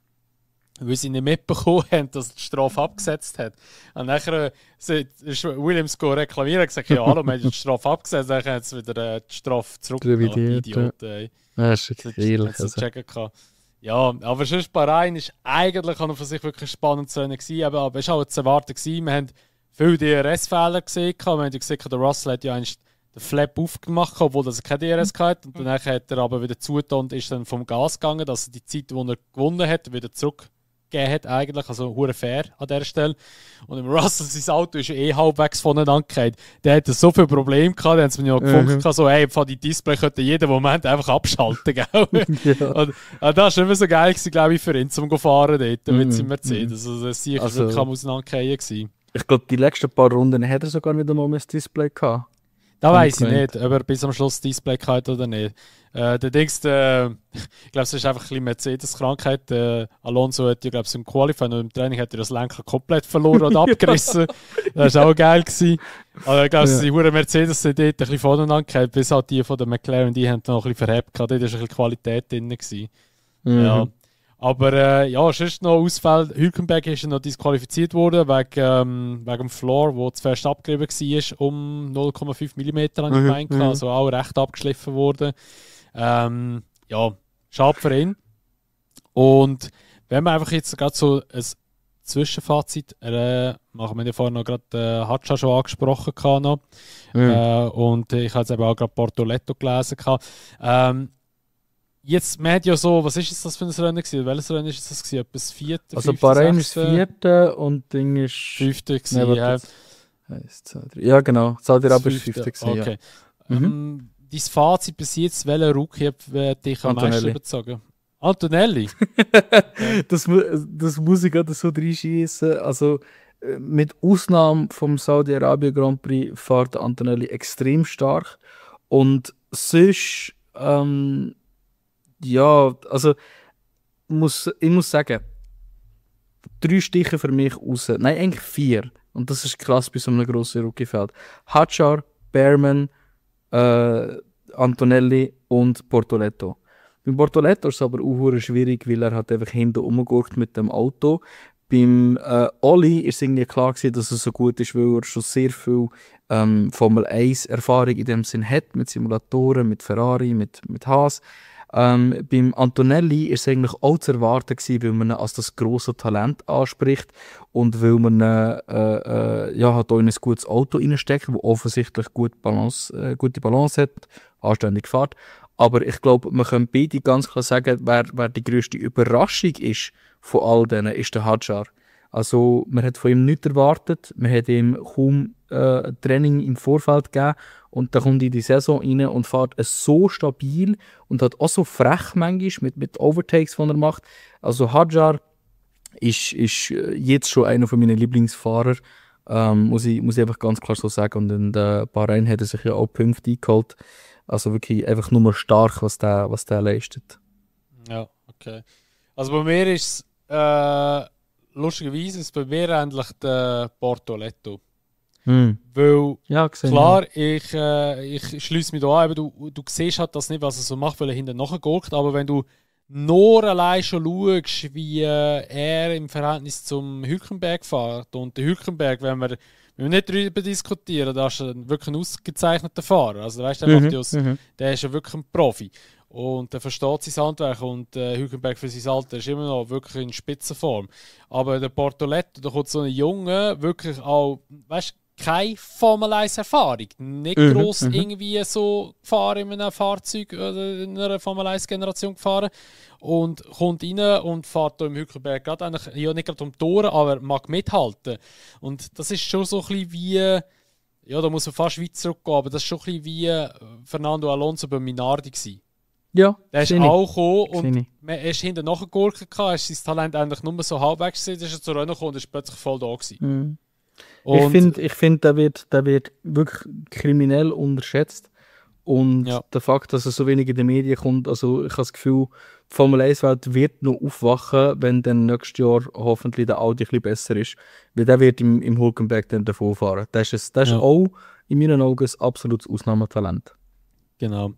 weil sie nicht mitbekommen haben, dass er die Strafe abgesetzt hat. Und nachher ist Williams reklamieren und gesagt, ja, hallo, wir haben die Strafe abgesetzt, dann haben sie wieder die Strafe zurückgenommen. Idioten. Ja, das ist ehrlich. Ja, aber sonst Bahrain ist eigentlich an und für sich wirklich spannend zu Rennen gewesen, aber es war auch zu erwarten gewesen. Wir haben viele DRS-Fehler gesehen. Wir haben ja gesehen, der Russell hat ja eigentlich Flap aufgemacht, obwohl er kein DRS hatte. Und danach hat er aber wieder zugetan und ist dann vom Gas gegangen, dass er die Zeit, die er gewonnen hat, wieder zurückgegeben hat eigentlich. Also hure fair an dieser Stelle. Und im Russell, sein Auto ist halbwegs voneinander gefallen. Der hatte so viele Probleme gehabt, da haben sie mir ja gefunden, so, hey, die Display könnte jeden Moment einfach abschalten, gell? Ja. Und das war immer so geil, glaube ich, für ihn, zum fahren dort mit seinem Mercedes. Also das war wirklich am Auseinandergehen. Ich glaube, die letzten paar Runden hat er sogar wieder mal ein Display gehabt. Da weiss ich nicht, ob er bis am Schluss Display hatte oder nicht. Ich glaube, es ist einfach ein bisschen Mercedes-Krankheit. Alonso hat ja, glaube ich, im Qualifying und im Training hat er das Lenker komplett verloren und abgerissen. Das war auch geil gewesen. Aber ich glaube, die Mercedes sind dort ein bisschen voneinander gehabt, bis halt die von der McLaren, die haben noch ein bisschen verhebt gehabt. Dort war ein bisschen Qualität drin gewesen. Ja. Aber sonst noch Ausfall. Hülkenberg ist noch disqualifiziert worden wegen dem Floor, wo zuerst abgerieben war, um 0,5 mm an die Beine. Also auch recht abgeschliffen worden. Schade für ihn. Und wenn wir einfach jetzt gerade so ein Zwischenfazit machen, wir ja vorhin noch gerade Hadjar schon angesprochen. Und ich habe jetzt eben auch gerade Bortoletto gelesen. Jetzt, man hat ja so, was ist das für ein Rennen gewesen? Welches Rennen ist das gewesen? Etwas Vierte? Also Bahrain ist Vierte und Ding ist... Fünfte gewesen, ja. 1, 2, 3. Ja, genau. Saudi-Arabien ist Fünfte gewesen, okay. Ja. Dein Fazit bis jetzt, welcher Rookie hat dich am meisten überzogen? Antonelli? das muss ich gerade so reinschießen. Also, mit Ausnahme vom Saudi-Arabien Grand Prix fährt Antonelli extrem stark. Und sonst... ja, also ich muss sagen, 3 Stiche für mich raus. Nein, eigentlich 4. Und das ist krass bei so einem grossen Rookie-Feld. Hadjar, Behrman, Antonelli und Bortoletto. Beim Bortoletto ist es aber auch schwierig, weil er hat einfach hinten rumgeguckt mit dem Auto. Beim Oli ist es irgendwie klar gewesen, dass er so gut ist, weil er schon sehr viel Formel 1 Erfahrung in dem Sinn hat, mit Simulatoren, mit Ferrari, mit Haas. Beim Antonelli ist es eigentlich auch zu erwarten gewesen, weil man ihn als das grosse Talent anspricht und weil man hat auch in ein gutes Auto reinsteckt, das offensichtlich gute Balance hat, anständig fährt. Aber ich glaube, man kann beide ganz klar sagen, wer die grösste Überraschung ist von all denen, ist der Hadjar. Also man hat von ihm nichts erwartet, man hat ihm kaum Training im Vorfeld gegeben und dann kommt in die Saison rein und fährt so stabil und hat auch so frech manchmal mit Overtakes, die er macht. Also Hadjar ist jetzt schon einer von meinen Lieblingsfahrer, muss ich einfach ganz klar so sagen. Und in der Bahrain hat er sich ja auch Punkte eingeholt. Also wirklich einfach nur stark, was der leistet. Ja, okay. Also bei mir ist es lustigerweise ist bei mir endlich der Bortoletto. Weil, ja, klar, ich schließe mich da an, du siehst halt das nicht, was er so macht, weil er hinten nachgurkt, aber wenn du nur allein schon schaust, wie er im Verhältnis zum Hülkenberg fährt, und der Hülkenberg, wenn wir nicht darüber diskutieren, da ist er wirklich ein ausgezeichneter Fahrer, also weißt, der ist ja wirklich ein Profi. Und er versteht sein Handwerk und Hülkenberg für sein Alter ist immer noch wirklich in Spitzenform. Aber der Bortoletto, da kommt so ein Junge, wirklich auch, weißt, keine Formel 1 Erfahrung. Nicht gross irgendwie so gefahren in einem Fahrzeug oder in einer Formel 1 Generation gefahren. Und kommt rein und fährt hier im Hülkenberg gerade eigentlich, ja nicht gerade um die Tore, aber mag mithalten. Und das ist schon so ein bisschen wie, ja, da muss man fast weit zurückgehen, aber das ist schon ein bisschen wie Fernando Alonso bei Minardi gewesen. Ja, der ist auch gekommen und er ist hinten nachgegurkt, er ist sein Talent eigentlich nur so halbwegs gewesen, ist er zur Rennen gekommen und ist plötzlich voll da gewesen. Ich finde, der wird wirklich kriminell unterschätzt. Und der Fakt, dass er so wenig in den Medien kommt, also ich habe das Gefühl, die Formel 1-Welt wird noch aufwachen, wenn dann nächstes Jahr hoffentlich der Audi ein bisschen besser ist. Weil der wird im Hülkenberg dann davon fahren. Das ist auch in meinen Augen ein absolutes Ausnahmetalent. Genau.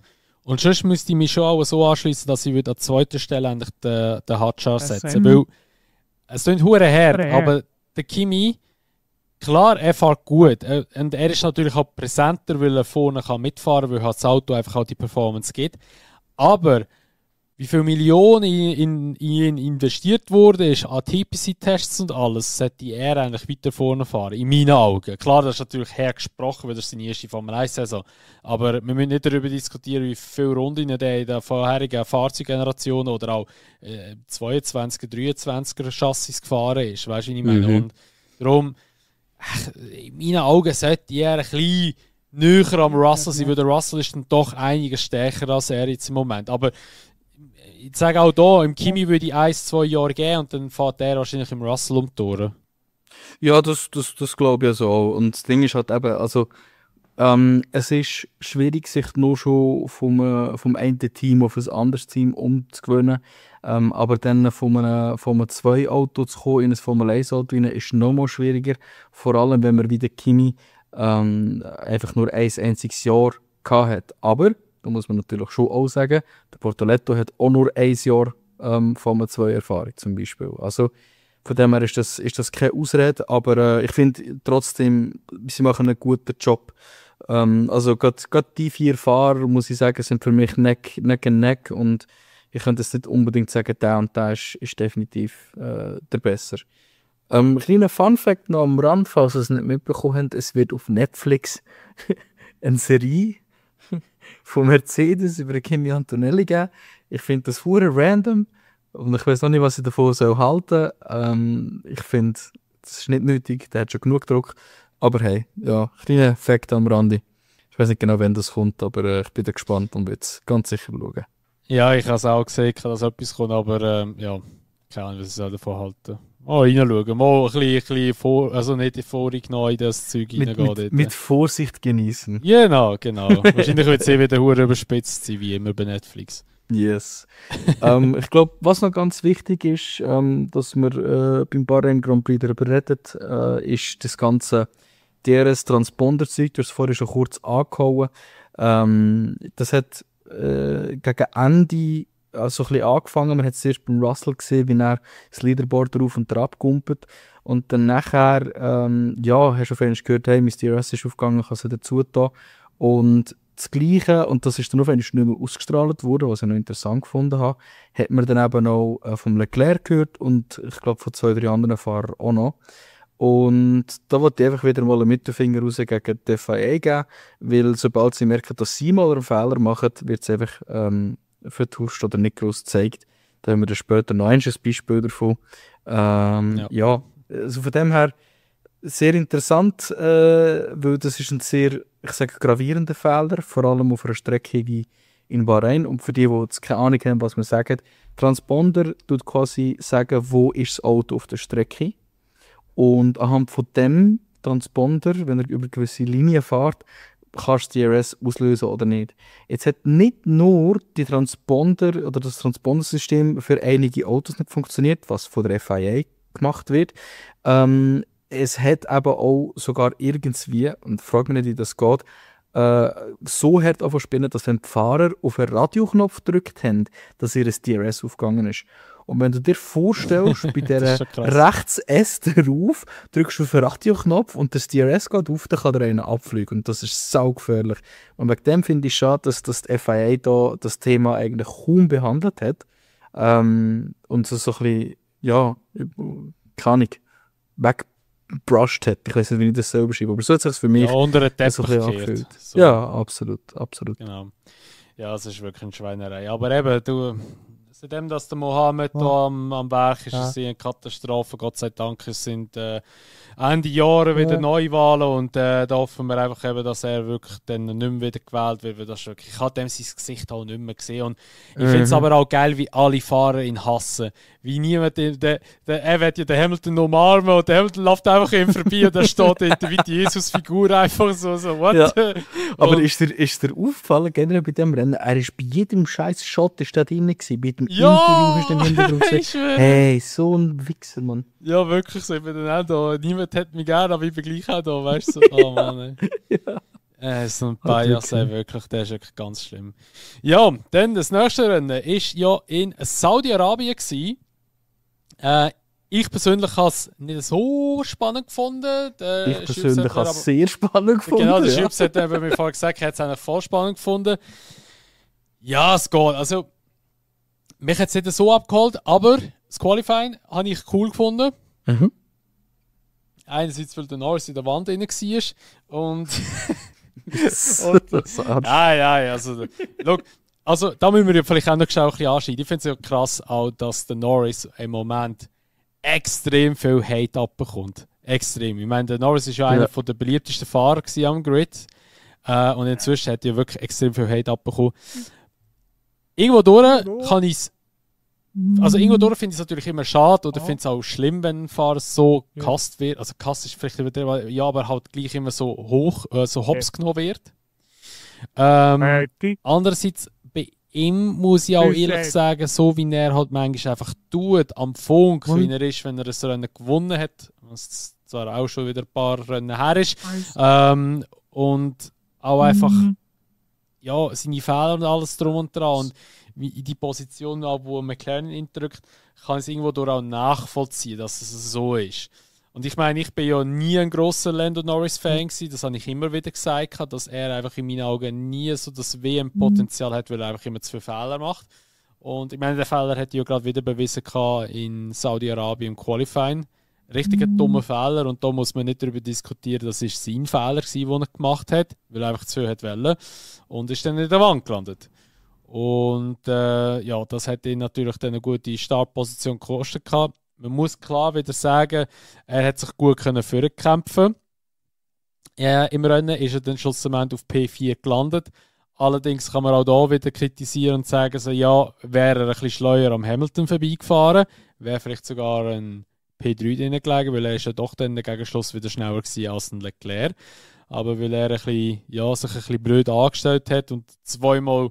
Und sonst müsste ich mich schon auch so anschließen, dass ich an zweiter Stelle eigentlich den Hadjar setzen. Weil es klingt hure her, aber der Kimi, klar, er fährt gut. Und er ist natürlich auch präsenter, weil er vorne mitfahren kann, weil halt das Auto einfach auch die Performance gibt. Aber wie viele Millionen in ihn investiert wurde, ist an TPC-Tests und alles, sollte er eigentlich weiter vorne fahren, in meinen Augen. Klar, das ist natürlich hergesprochen, weil das seine erste Formel-1-Saison. Aber wir müssen nicht darüber diskutieren, wie viele Runden der in der vorherigen Fahrzeuggeneration oder auch 22er, 23er Chassis gefahren ist. Weißt du, wie ich meine? Und darum, in meinen Augen sollte er ein bisschen näher am Russell sein, weil der Russell ist dann doch einiges stärker als er jetzt im Moment. Aber ich sage auch hier, im Kimi würde ich 1-2 Jahre geben und dann fährt er wahrscheinlich im Russell um die Tore. Ja, das glaube ich so. Und das Ding ist halt eben, also es ist schwierig, sich nur schon vom einen Team auf ein anderes Team umzugewöhnen. Aber dann von einem 2-Auto zu kommen in ein Formel-1-Auto ist noch mal schwieriger. Vor allem, wenn man wie der Kimi einfach nur ein einziges Jahr gehabt hat. Aber, da muss man natürlich schon auch sagen, der Bortoleto hat auch nur ein Jahr Formel 2 Erfahrung zum Beispiel. Also von dem her ist das keine Ausrede, aber ich finde trotzdem, sie machen einen guten Job. Also gerade die 4 Fahrer, muss ich sagen, sind für mich Neck and Neck und ich könnte jetzt nicht unbedingt sagen, der und der ist definitiv der besser. Kleiner Fun-Fact noch am Rand, falls ihr es nicht mitbekommen habt, es wird auf Netflix eine Serie von Mercedes über Kimi Antonelli geben. Ich finde das hure random und ich weiß noch nicht, was ich davon halten soll. Ich finde, das ist nicht nötig, der hat schon genug Druck. Aber hey, ja, kleiner Fact am Rande. Ich weiß nicht genau, wann das kommt, aber ich bin da gespannt und werde es ganz sicher schauen. Ja, ich habe es auch gesehen, dass etwas kommt, aber ja, keine Ahnung, was ich davon halte. Reinschauen, mal ein bisschen also nicht vorgenommen in das Zeug reingehen. Mit Vorsicht genießen. Genau. Wahrscheinlich wird es wieder hure überspitzt sein, wie immer bei Netflix. Yes. Ich glaube, was noch ganz wichtig ist, dass wir beim Bahrain Grand Prix darüber reden, ist das ganze DRS-Transponder-Zeug. Du hast es vorhin schon kurz angehauen. Das hat gegen Ende so ein bisschen angefangen. Man hat es erst beim Russell gesehen, wie er das Leaderboard drauf und drauf gumpelt. Und dann nachher, hast du auf einmal gehört, hey, mein DRS ist aufgegangen, kann sie dazu tun. Und das Gleiche, und das ist dann auf einmal nicht mehr ausgestrahlt worden, was ich noch interessant gefunden habe, hat man dann eben auch vom Leclerc gehört und ich glaube von 2, 3 anderen Fahrern auch noch. Und da wollte ich einfach wieder mal einen Mittelfinger raus gegen die FIA geben, weil sobald sie merken, dass sie mal einen Fehler machen, wird es einfach vertuscht oder nicht groß gezeigt. Da haben wir dann später noch ein Beispiel davon. Ja, also von dem her sehr interessant, weil das ist ein sehr, ich sage, gravierender Fehler, vor allem auf einer Strecke wie in Bahrain. Und für die jetzt keine Ahnung haben, was wir sagen, Transponder tut quasi sagen, wo ist das Auto auf der Strecke. Und anhand von dem Transponder, wenn er über gewisse Linien fährt, kannst du DRS auslösen oder nicht. Jetzt hat nicht nur die Transponder oder das Transpondersystem für einige Autos nicht funktioniert, was von der FIA gemacht wird. Es hat aber auch sogar irgendwie, und frag mich nicht, wie das geht, so hart spielen, dass wenn die Fahrer auf einen Radioknopf gedrückt haben, dass ihr DRS aufgegangen ist. Und wenn du dir vorstellst, bei der rechts S drauf, drückst du auf den Radioknopf und das DRS geht auf, dann kann der einen abfliegen. Und das ist saugefährlich. Und wegen dem finde ich schade, dass die FIA da das Thema eigentlich kaum behandelt hat. Und so ein bisschen, ja, keine Ahnung, weggebrusht hat. Ich weiß nicht, wie ich das selber schreibe, aber so hat es sich für mich unter den Teppich so ein bisschen angefühlt. So. Ja, absolut. Genau. Ja, es ist wirklich eine Schweinerei. Aber eben, seitdem, dass der Mohammed da am Berg ist, ist es eine Katastrophe. Gott sei Dank, es sind Ende Jahre wieder Neuwahlen und da hoffen wir einfach eben, dass er wirklich dann nicht mehr wieder gewählt wird, weil das wirklich, ich habe dem sein Gesicht auch nicht mehr gesehen und ich finde es aber auch geil, wie alle Fahrer ihn hassen. Wie niemand, er wird ja den Hamilton umarmen und der Hamilton läuft einfach ihm vorbei und da steht dort wie die Jesus-Figur einfach so what? Ja. Aber ist dir aufgefallen, generell bei dem Rennen, er ist bei jedem scheiß Shot ist da drin gewesen, bei dem Interview hast du den Hintergrund gesehen. Hey, so ein Wichser, Mann. Ja, wirklich so, ich bin dann auch da, niemand hat mich gern, aber ich bin gleich auch da, weißt du, so, oh Mann, ey. So ein Bias, wirklich, der ist wirklich ganz schlimm. Ja, dann das nächste Rennen war ja in Saudi-Arabien gewesen. Ich persönlich habe es nicht so spannend gefunden. Ich persönlich habe es sehr spannend gefunden. Genau, der Schütz hat mir vorher gesagt, er hat es eigentlich voll spannend gefunden. Ja, es geht. Also, mich hat es nicht so abgeholt, aber das Qualifying habe ich cool gefunden. Mhm. Einerseits, weil der Norris in der Wand drin war und... Also da müssen wir ja vielleicht auch noch ein bisschen anschauen. Ich finde es ja krass, auch, dass der Norris im Moment extrem viel Hate abbekommt. Extrem. Ich meine, der Norris war ja einer der beliebtesten Fahrer am Grid. Und inzwischen hat er wirklich extrem viel Hate abbekommen. Irgendwo durch kann ich es. Also irgendwo durch finde ich es natürlich immer schade oder finde es auch schlimm, wenn ein Fahrer so gehasst wird. Also gehasst ist vielleicht wieder, ja, aber halt gleich immer so hoch, so hops genommen wird. Andererseits, bei ihm muss ich auch ehrlich sagen, so wie er halt manchmal einfach tut, am Funk, wie er ist, wenn er ein Rennen gewonnen hat, was zwar auch schon wieder ein paar Rennen her ist, und auch einfach ja, seine Fehler und alles drum und dran. Und in die Position, wo McLaren ihn drückt, kann es irgendwo durch auch nachvollziehen, dass es so ist. Und ich meine, ich bin ja nie ein grosser Lando Norris-Fan gewesen, das habe ich immer wieder gesagt, dass er einfach in meinen Augen nie so das WM-Potenzial hat, weil er einfach immer zu viele Fehler macht. Und ich meine, der Fehler hat ja gerade wieder bewiesen in Saudi-Arabien im Qualifying. Richtig ein dummer Fehler und da muss man nicht darüber diskutieren, das war sein Fehler, den er gemacht hat, weil er einfach zu viel wollte und ist dann in der Wand gelandet. Und ja, das hat ihn natürlich dann eine gute Startposition gekostet. Man muss klar wieder sagen, er hat sich gut vorkämpfen. Im Rennen ist er dann schlussendlich auf P4 gelandet. Allerdings kann man auch da wieder kritisieren und sagen, so, ja, wäre er ein bisschen schleuer am Hamilton vorbeigefahren, wäre vielleicht sogar ein P3 drin gelegen, weil er ist ja doch dann gegen Schluss wieder schneller gewesen als ein Leclerc. Aber weil er sich ein bisschen blöd angestellt hat und zweimal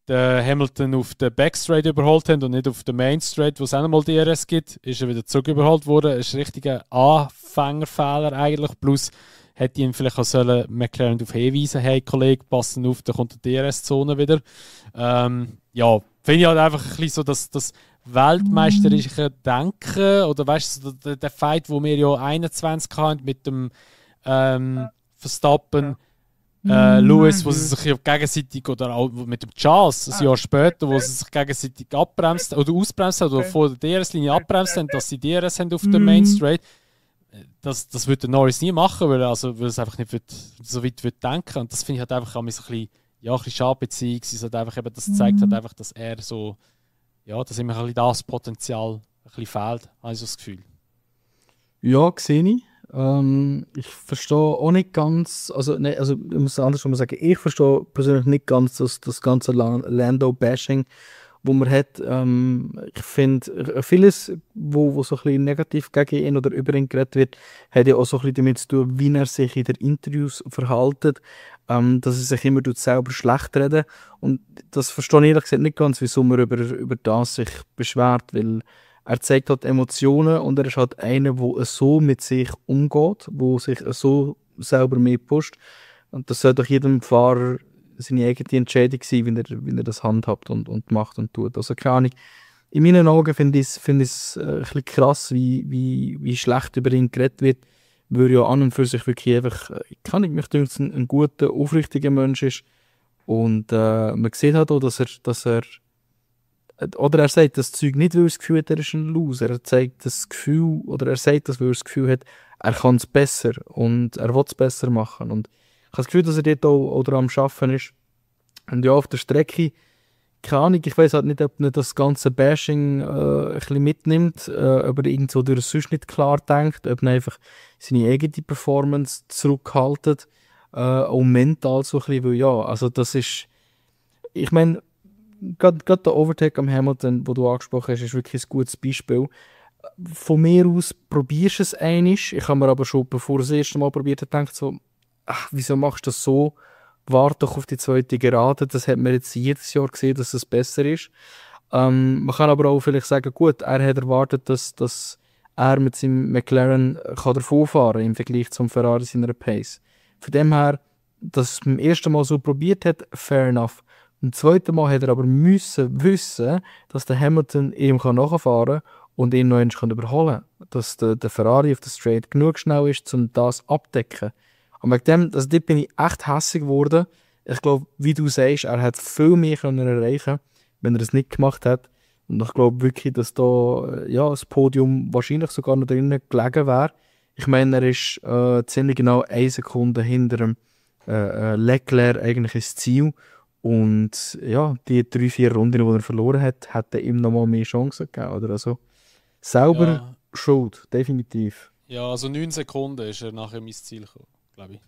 den Hamilton auf den Backstraight überholt hat und nicht auf den Mainstraight, wo es auch nochmal DRS gibt, ist er wieder zurück überholt worden. Das ist ein richtiger Anfängerfehler eigentlich. Plus hätte ihn vielleicht auch McLaren darauf hinweisen, hey Kollege, passen auf, da kommt die DRS-Zone wieder. Ja, finde ich halt einfach ein bisschen so, dass das weltmeisterische Denken oder weißt du, der Fight, wo wir ja 21 hatten mit dem Verstappen, Lewis, wo sie sich ja gegenseitig, oder auch mit dem Charles, ein Jahr später, wo sie sich gegenseitig abbremst oder ausbremst haben oder vor der DRS-Linie abbremst haben, dass sie DRS haben auf der Main Straight. Das würde Norris nie machen, weil er es einfach nicht so weit denken. Und das finde ich halt einfach ein bisschen schade beziehungsweise halt einfach eben, das zeigt halt einfach, dass er so, ja, dass ihm ein bisschen das Potenzial ein bisschen fehlt, habe ich so das Gefühl. Ja, sehe ich. Ich verstehe auch nicht ganz, ich muss andersrum sagen, ich verstehe persönlich nicht ganz das ganze Lando-Bashing, wo man hat. Ich finde, vieles, wo so ein bisschen negativ gegen ihn oder über ihn geredet wird, hat ja auch so ein bisschen damit zu tun, wie er sich in den Interviews verhält, dass er sich immer selber schlecht redet. Und das verstehe ich ehrlich gesagt nicht ganz, wieso man über das sich beschwert, weil er zeigt halt Emotionen und er ist halt einer, der so mit sich umgeht, der sich so selber mehr pusht. Und das sollte doch jedem Fahrer seine eigene Entscheidung sein, wie er das handhabt und macht und tut. Also keine Ahnung. In meinen Augen finde ich es ein bisschen krass, wie schlecht über ihn geredet wird, weil ja an und für sich wirklich einfach, mich denke, ein guter, aufrichtiger Mensch ist. Und man sieht halt auch, dass er oder er sagt das Zeug nicht, weil er das Gefühl hat, er ist ein Loser. Er zeigt das Gefühl, oder er sagt das, weil er das Gefühl hat, er kann es besser und er will es besser machen. Und ich habe das Gefühl, dass er dort auch daran am Arbeiten ist. Und ja, auf der Strecke, keine Ahnung, ich weiß halt nicht, ob er das ganze Bashing ein bisschen mitnimmt, ob er irgendwo durch sonst nicht klar denkt, ob er einfach seine eigene Performance zurückhaltet, auch mental so ein bisschen, weil ja, also das ist, ich meine, gerade der Overtake am Hamilton, den du angesprochen hast, ist wirklich ein gutes Beispiel. Von mir aus probierst du es einmal. Ich habe mir aber schon, bevor ich das erste Mal probiert habe, gedacht so, wieso machst du das so? Warte doch auf die zweite Gerade. Das hat man jetzt jedes Jahr gesehen, dass es besser ist. Man kann aber auch vielleicht sagen, gut, er hat erwartet, dass er mit seinem McLaren davonfahren kann im Vergleich zum Ferrari seiner Pace. Von dem her, dass er es beim ersten Mal so probiert hat, fair enough. Im zweiten Mal hat er aber müssen wissen, dass der Hamilton ihm nachfahren kann und ihn noch einmal überholen kann. Dass der Ferrari auf der Straight genug schnell ist, um das abzudecken. Und wegen dem, also dort bin ich echt hässig geworden. Ich glaube, wie du sagst, er hätte viel mehr erreichen können, wenn er es nicht gemacht hat. Und ich glaube wirklich, dass da das Podium wahrscheinlich sogar noch drinnen gelegen wäre. Ich meine, er ist ziemlich genau 1 Sekunde hinter dem Leclerc eigentlich ins Ziel. Und ja, die 3-4 Runden, die er verloren hat, hätten ihm nochmal mehr Chancen gegeben. Oder? Also, selber schuld, definitiv. Ja, also 9 Sekunden ist er nachher ins Ziel gekommen, glaube ich.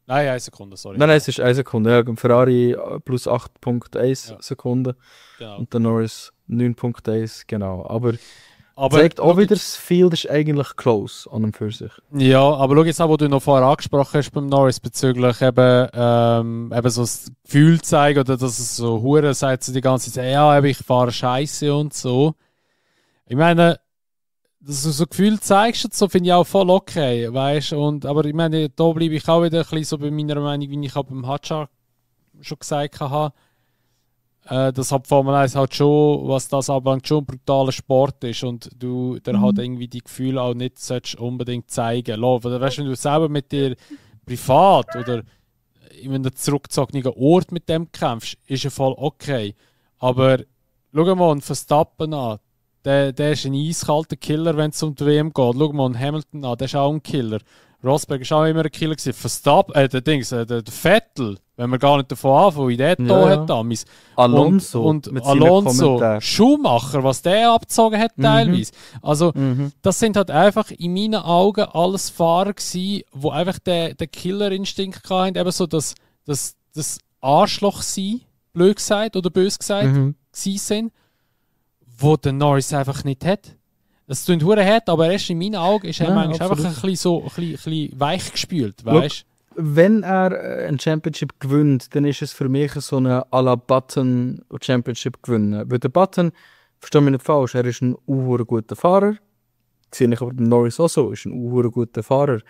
Nein, 1 Sekunde, sorry. Nein, es ist 1 Sekunde. Ja, Ferrari plus 8,1 Sekunden. Genau. Und der Norris 9,1, genau. Aber zeigt auch wieder, das Field ist eigentlich close an und für sich. Ja, aber schau jetzt an, was du noch vorher angesprochen hast beim Norris bezüglich eben so das Gefühl zeigen oder dass es so Hure sagt so die ganze Zeit, ja, ich fahre Scheiße und so. Ich meine, dass du so Gefühl zeigst, so finde ich auch voll okay, weißt du? Aber ich meine, da bleibe ich auch wieder ein bisschen so bei meiner Meinung, wie ich auch beim Hadjar schon gesagt habe. Dass halt Formel 1 halt schon, was das anbelangt, schon ein brutaler Sport ist und du der halt irgendwie die Gefühle auch nicht unbedingt zeigen lassen. Oder weißt du, wenn du selber mit dir privat oder in einem zurückgezogenen Ort mit dem kämpfst, ist ja voll okay. Aber schau mal einen Verstappen an. Der ist ein eiskalter Killer, wenn es um die WM geht. Schau mal einen Hamilton an, der ist auch ein Killer. Rosberg war auch immer ein Killer gewesen. Verstappen, der Vettel, wenn wir gar nicht davon anfangen, wie der da hat damals. Alonso und Alonso, Schumacher, was der abgezogen hat teilweise. Also, das sind halt einfach in meinen Augen alles Fahrer gewesen, die einfach den Killerinstinkt hatten, eben so das Arschloch sein, blöd gesagt oder bös gesagt, sind, wo der Norris einfach nicht hat. Das klingt hure hart, aber erst in meinen Augen ist er manchmal einfach ein bisschen weich gespült, weißt du? Wenn er ein Championship gewinnt, dann ist es für mich so eine à la Button Championship gewinnen. Weil der Button, verstehe mich nicht falsch, er ist ein guter Fahrer. Sehe ich aber den Norris auch so, ist ein guter Fahrer.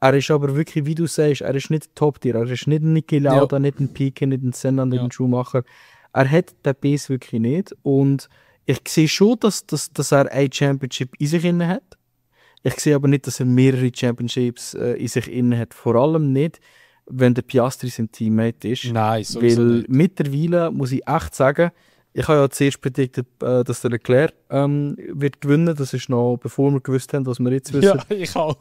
Er ist aber wirklich, wie du sagst, er ist nicht Top-Tier, er ist nicht ein Niki Lauda, nicht ein Piquet, nicht ein Senna, nicht ein Schumacher. Er hat den Biss wirklich nicht und ich sehe schon, dass er ein Championship in sich inne hat. Ich sehe aber nicht, dass er mehrere Championships in sich inne hat. Vor allem nicht, wenn der Piastri sein Teammate ist. Nein, sowieso Weil nicht. mittlerweile muss ich echt sagen, ich habe ja zuerst prediktet, dass der Leclerc wird gewinnen. Das ist noch bevor wir gewusst haben, was wir jetzt wissen. Ja, ich auch.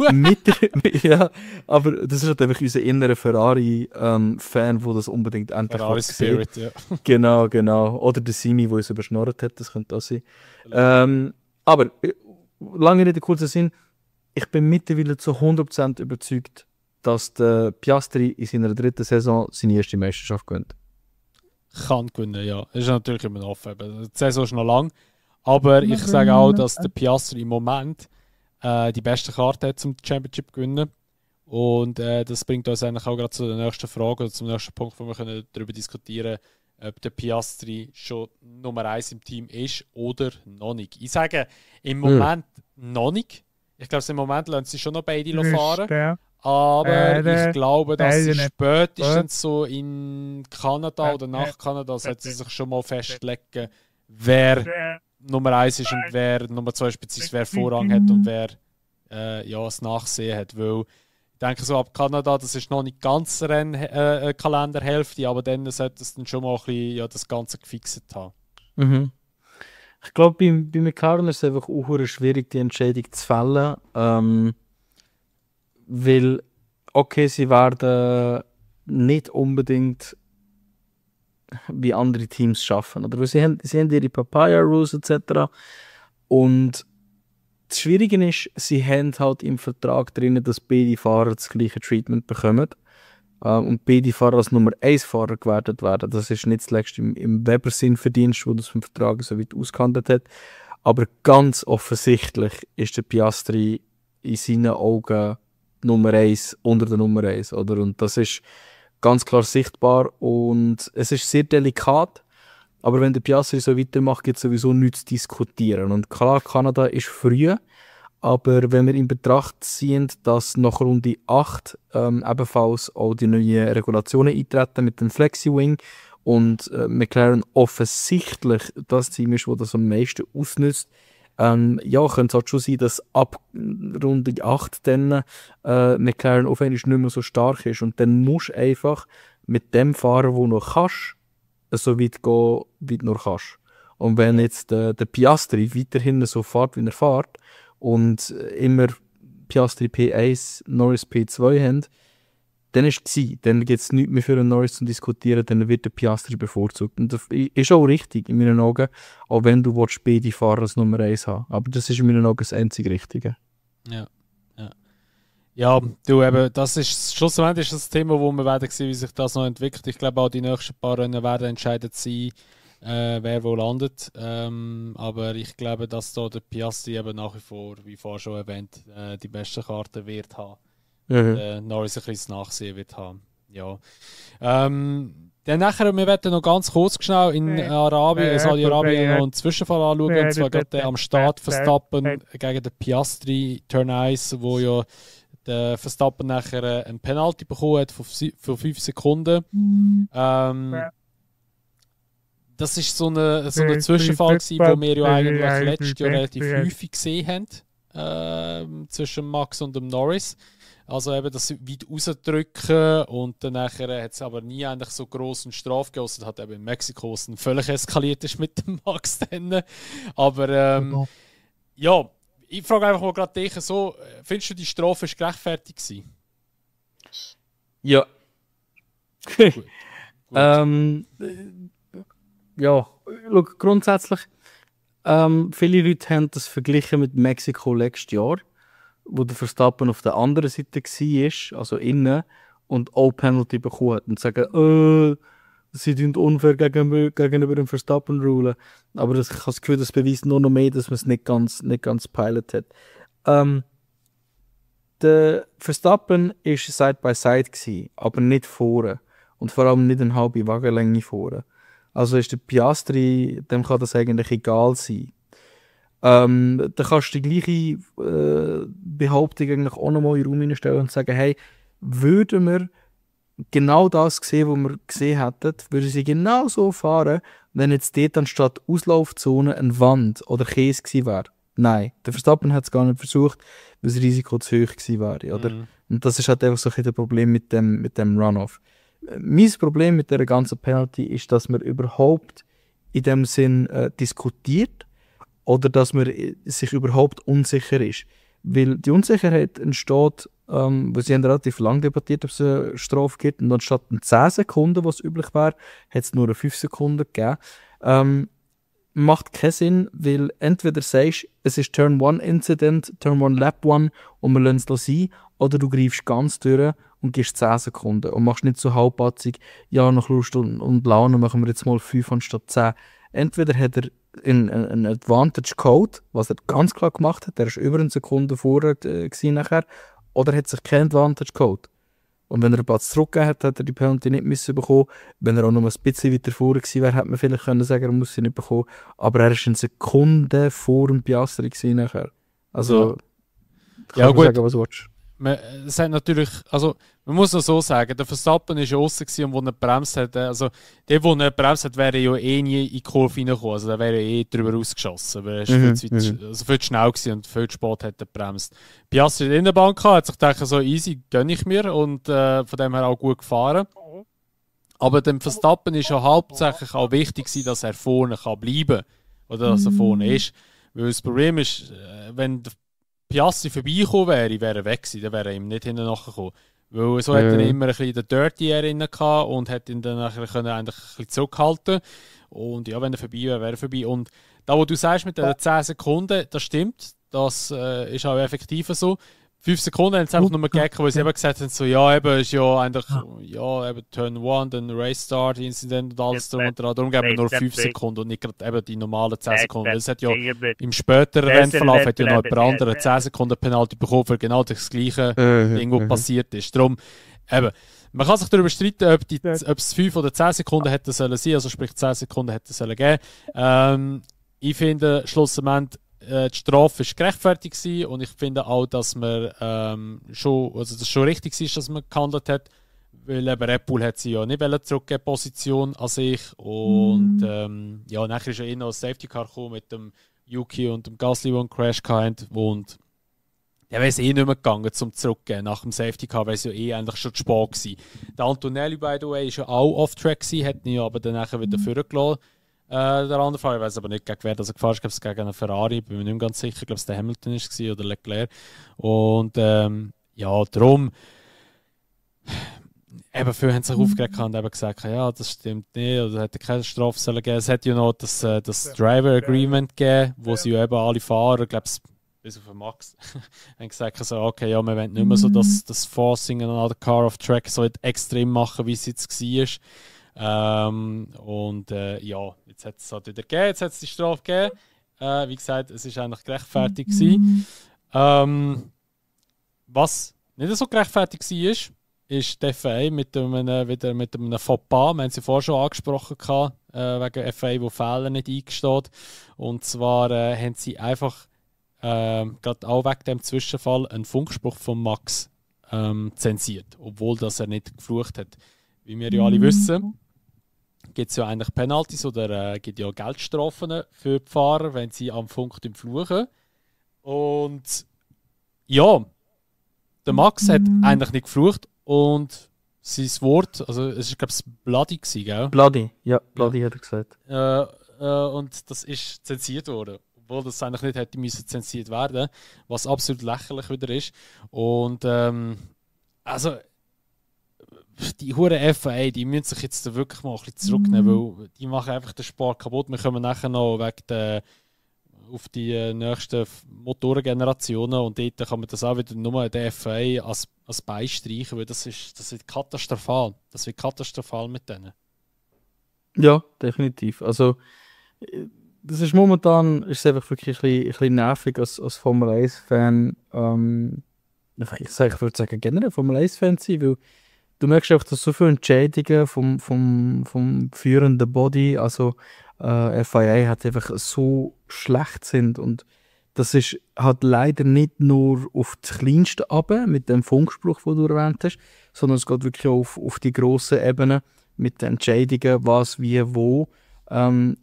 Ja, aber das ist halt einfach unser innerer Ferrari-Fan, der das unbedingt endlich Ferrari Spirit, ja. Genau. Oder der Simi, der uns überschnorrt hat, das könnte auch sein. Aber lange Rede, kurzer Sinn, ich bin mittlerweile zu 100% überzeugt, dass der Piastri in seiner 3. Saison seine erste Meisterschaft gewinnt. Kann gewinnen, ja. Das ist natürlich immer noch offen. Die Saison ist noch lang. Aber ich sage auch, dass der Piastri im Moment die beste Karte hat, um die Championship zu gewinnen. Und das bringt uns eigentlich auch gerade zu der nächsten Frage oder zum nächsten Punkt, wo wir darüber diskutieren können, ob der Piastri schon Nummer 1 im Team ist oder noch nicht. Ich sage im Moment noch nicht. Ich glaube, im Moment lassen sie schon noch beide fahren. Aber ich glaube, dass sie spätestens so in Kanada oder nach Kanada sollten sie sich schon mal festlegen, wer Nummer 1 ist und wer Nummer 2 beziehungsweise wer Vorrang hat und wer das Nachsehen hat. Weil ich denke, so ab Kanada, das ist noch nicht ganz Kalenderhälfte, aber dann sollte es dann schon mal ein bisschen, das Ganze gefixt haben. Mhm. Ich glaube, bei McLaren ist es einfach auch schwierig, die Entscheidung zu fällen. Weil, okay, sie werden nicht unbedingt wie andere Teams schaffen. Oder? Weil sie haben ihre Papaya-Rules etc. Und das Schwierige ist, sie haben halt im Vertrag drin, dass beide Fahrer das gleiche Treatment bekommen. Und beide Fahrer als Nummer 1 Fahrer gewertet werden. Das ist nicht zuletzt im Weber-Sinn Verdienst, wo das vom Vertrag so weit ausgehandelt hat. Aber ganz offensichtlich ist der Piastri in seinen Augen Nummer 1 unter der Nummer 1. Oder? Und das ist ganz klar sichtbar und es ist sehr delikat. Aber wenn der Piastri so weitermacht, gibt es sowieso nichts zu diskutieren. Und klar, Kanada ist früh. Aber wenn wir in Betracht ziehen, dass nach Runde 8 ebenfalls auch die neuen Regulationen eintreten mit dem Flexi-Wing und McLaren offensichtlich das Team ist, das das am meisten ausnutzt, könnte es halt schon sein, dass ab Runde 8 dann McLaren auf einmal nicht mehr so stark ist. Und dann musst du einfach mit dem Fahrer, wo du noch kannst, so weit gehen, wie du noch kannst. Und wenn jetzt der Piastri weiterhin so fährt, wie er fährt, und immer Piastri P1, Norris P2 haben, dann ist es gewesen. Dann gibt es nichts mehr für einen Norris zu diskutieren, dann wird der Piastri bevorzugt. Und das ist auch richtig, in meinen Augen, auch wenn du beide Fahrer als Nummer 1 haben. Aber das ist in meinen Augen das einzig Richtige. Ja, du eben, das ist schlussendlich ist das Thema, wo wir werden sehen, wie sich das noch entwickelt. Ich glaube auch die nächsten paar Rennen werden entscheidend sein, wer wo landet. Aber ich glaube, dass da der Piastri eben nach wie vor, wie vorher schon erwähnt, die beste Karte wird haben. Norris ein bisschen Nachsehen wird haben. Ja. Dann nachher, wir werden noch ganz kurz schnell in Arabien, Saudi-Arabien noch einen Zwischenfall anschauen. Und zwar gerade am Start Verstappen gegen den Piastri Turn 1, wo ja der Verstappen nachher ein Penalty bekommen hat für 5 Sekunden. Das ist so ein Zwischenfall gewesen, wo wir ja eigentlich letztes Jahr relativ häufig gesehen haben, zwischen Max und dem Norris. Also eben das weit rausdrücken und dann nachher hat es aber nie eigentlich so grossen Strafe gegeben, ausser hat eben in Mexiko, wo es völlig eskaliert ist mit dem Max dann. Aber ja, ich frage einfach mal gerade dich so, findest du die Strafe ist gerechtfertigt gewesen? Ja. Gut. Ja, schau, grundsätzlich, viele Leute haben das verglichen mit Mexiko letztes Jahr, wo der Verstappen auf der anderen Seite war, also innen, und auch Penalty bekommen hat und sagen, sie tun unfair gegenüber dem Verstappen rulen. Aber ich habe das Gefühl, das beweist nur noch mehr, dass man es nicht ganz pilot hat. Der Verstappen war Side by Side gewesen, aber nicht vorne. Und vor allem nicht eine halbe Wagenlänge vorne. Also ist der Piastri, dem kann das eigentlich egal sein. Dann kannst du die gleiche Behauptung eigentlich auch nochmal in den Raum hineinstellen und sagen, hey, würden wir genau das sehen, was wir gesehen hätten, würden sie genau so fahren, wenn jetzt dort anstatt Auslaufzone eine Wand oder Käse gewesen wäre. Nein, der Verstappen hat es gar nicht versucht, weil das Risiko zu hoch gewesen wäre. Oder? Und das ist halt einfach so ein bisschen das Problem mit dem Runoff. Mein Problem mit dieser ganzen Penalty ist, dass man überhaupt in dem Sinn diskutiert oder dass man sich überhaupt unsicher ist. Weil die Unsicherheit entsteht, weil sie haben relativ lange debattiert, ob es eine Strafe gibt, und anstatt 10 Sekunden, was üblich wäre, hat es nur 5 Sekunden gegeben. Macht keinen Sinn, weil entweder sagst du, es ist Turn 1 Incident, Turn 1 Lap 1 und wir lassen es sein, oder du greifst ganz durch und gibst 10 Sekunden und machst nicht so halbpatzig, ja, nach Lust und Laune machen wir jetzt mal 5 anstatt 10. Entweder hat er einen Advantage Code, was er ganz klar gemacht hat, der ist über eine Sekunde vorher nachher, oder hat sich kein Advantage Code. Und wenn er einen Platz zurückgegeben hat, hat er die Penalty nicht müssen bekommen. Wenn er auch noch ein bisschen weiter vorne gewesen wäre, hätte man vielleicht können sagen, er muss sie nicht bekommen. Aber er war eine Sekunde vor dem Piastri gewesen nachher. Also, ja, gut. Sagen, was du willst. Es hat natürlich, also man muss noch so sagen, der Verstappen war ja aussen und wo er bremst hat, also der, wo er bremst hat, wäre ja eh nie in die Kurve reingekommen, also der wäre ja eh drüber rausgeschossen, aber er war viel zu schnell gewesen und viel zu spät hat er bremst. Piastri in der Innenbahn hat sich gedacht, so easy gönne ich mir und von dem her auch gut gefahren. Aber dem Verstappen ist ja hauptsächlich auch wichtig gewesen, dass er vorne kann bleiben oder dass er vorne ist, weil das Problem ist, wenn der Piastri vorbeigekommen wäre er weg gewesen, dann wäre er ihm nicht hinten nachgekommen. Weil so hat er immer ein bisschen den Dirty Air drin gehabt und hat ihn dann eigentlich ein bisschen zurückhalten. Und ja, wenn er vorbei wäre, wäre er vorbei. Und da, wo du sagst mit den 10 Sekunden, das stimmt. Das ist auch effektiv so. 5 Sekunden haben sie einfach nur gegeben, weil sie eben gesagt haben, so, ja, eben, ist ja eigentlich, ja, eben Turn 1, dann Race Start, Incident und alles drum und dran. Darum geben wir nur 5 Sekunden und nicht gerade eben die normalen 10 Sekunden. Es hat ja im späteren Rennverlauf hat ja noch jemand anderen 10 Sekunden Penalty bekommen für genau das gleiche Ding, was passiert ist. Darum, eben, man kann sich darüber streiten, ob es 5 oder 10 Sekunden hätte sollen sein, also sprich 10 Sekunden hätte sollen geben. Ich finde, schlussendlich, die Strafe war gerechtfertigt gewesen und ich finde auch, dass man das schon richtig ist, dass man gehandelt hat, weil eben Red Bull hat sie ja nicht zurückgeben Position an sich und ja, nachher ist ja eh noch ein Safety Car gekommen mit dem Yuki und dem Gasly, die einen Crash hatten und der wäre es eh nicht mehr gegangen zum Zurückgeben. Nach dem Safety Car wäre es ja eh eigentlich schon zu spät gewesen. Der Antonelli, by the way, ist ja auch off-track gewesen, hat ihn ja aber dann nachher wieder vorgelassen. Der andere Fahrer, ich weiß aber nicht, gegen wer das gefahren ist, glaube ich, gegen einen Ferrari, bin mir nicht mehr ganz sicher, ich glaube es der Hamilton war oder Leclerc. Und ja, darum, eben viele haben sich aufgeregt und eben gesagt, ja, das stimmt nicht, oder hätte keine Strafe sollen geben. Es hat ja noch das Driver Agreement gegeben, wo sie ja eben alle Fahrer, ich glaube bis auf den Max, haben gesagt, so, okay, ja, wir wollen nicht mehr so das Forcing another car off track so extrem machen, wie es jetzt war. Und ja, jetzt hat es halt wieder gegeben, jetzt hat es die Strafe gegeben. Wie gesagt, es war eigentlich gerechtfertigt gewesen. Was nicht so gerechtfertigt war, ist die FIA mit einem Fauxpas. Wir haben sie vorher schon angesprochen, wegen FIA, wo Fehler nicht eingesteht. Und zwar haben sie einfach gerade auch wegen dem Zwischenfall einen Funkspruch von Max zensiert, obwohl das er nicht geflucht hat. Wie wir ja alle wissen, gibt es ja eigentlich Penalties oder gibt ja Geldstrafen für die Fahrer, wenn sie am Funk fluchen. Und ja, der Max hat eigentlich nicht geflucht und sein Wort, also es war glaube ich Bloody gewesen, gell? Bloody, ja, Bloody hat er gesagt. Und das ist zensiert worden, obwohl das eigentlich nicht hätte müssen zensiert werden, was absolut lächerlich wieder ist. Und also die hure FIA, die müssen sich jetzt wirklich mal ein bisschen zurücknehmen, weil die machen einfach den Sport kaputt. Wir kommen nachher noch auf die nächsten Motorengenerationen und dort kann man das auch wieder nur der FIA als beistreichen, weil das wird katastrophal. Das wird katastrophal mit denen. Ja, definitiv. Also das ist momentan ist es einfach wirklich ein bisschen nervig als Formel 1-Fan. Ich würde sagen generell Formel 1-Fan sein, weil du merkst einfach, dass so viele Entscheidungen vom führenden Body, also FIA, hat einfach so schlecht sind und das ist halt leider nicht nur auf das Kleinste runter, mit dem Funkspruch, den du erwähnt hast, sondern es geht wirklich auch auf die grossen Ebenen mit den Entscheidungen, was, wie, wo.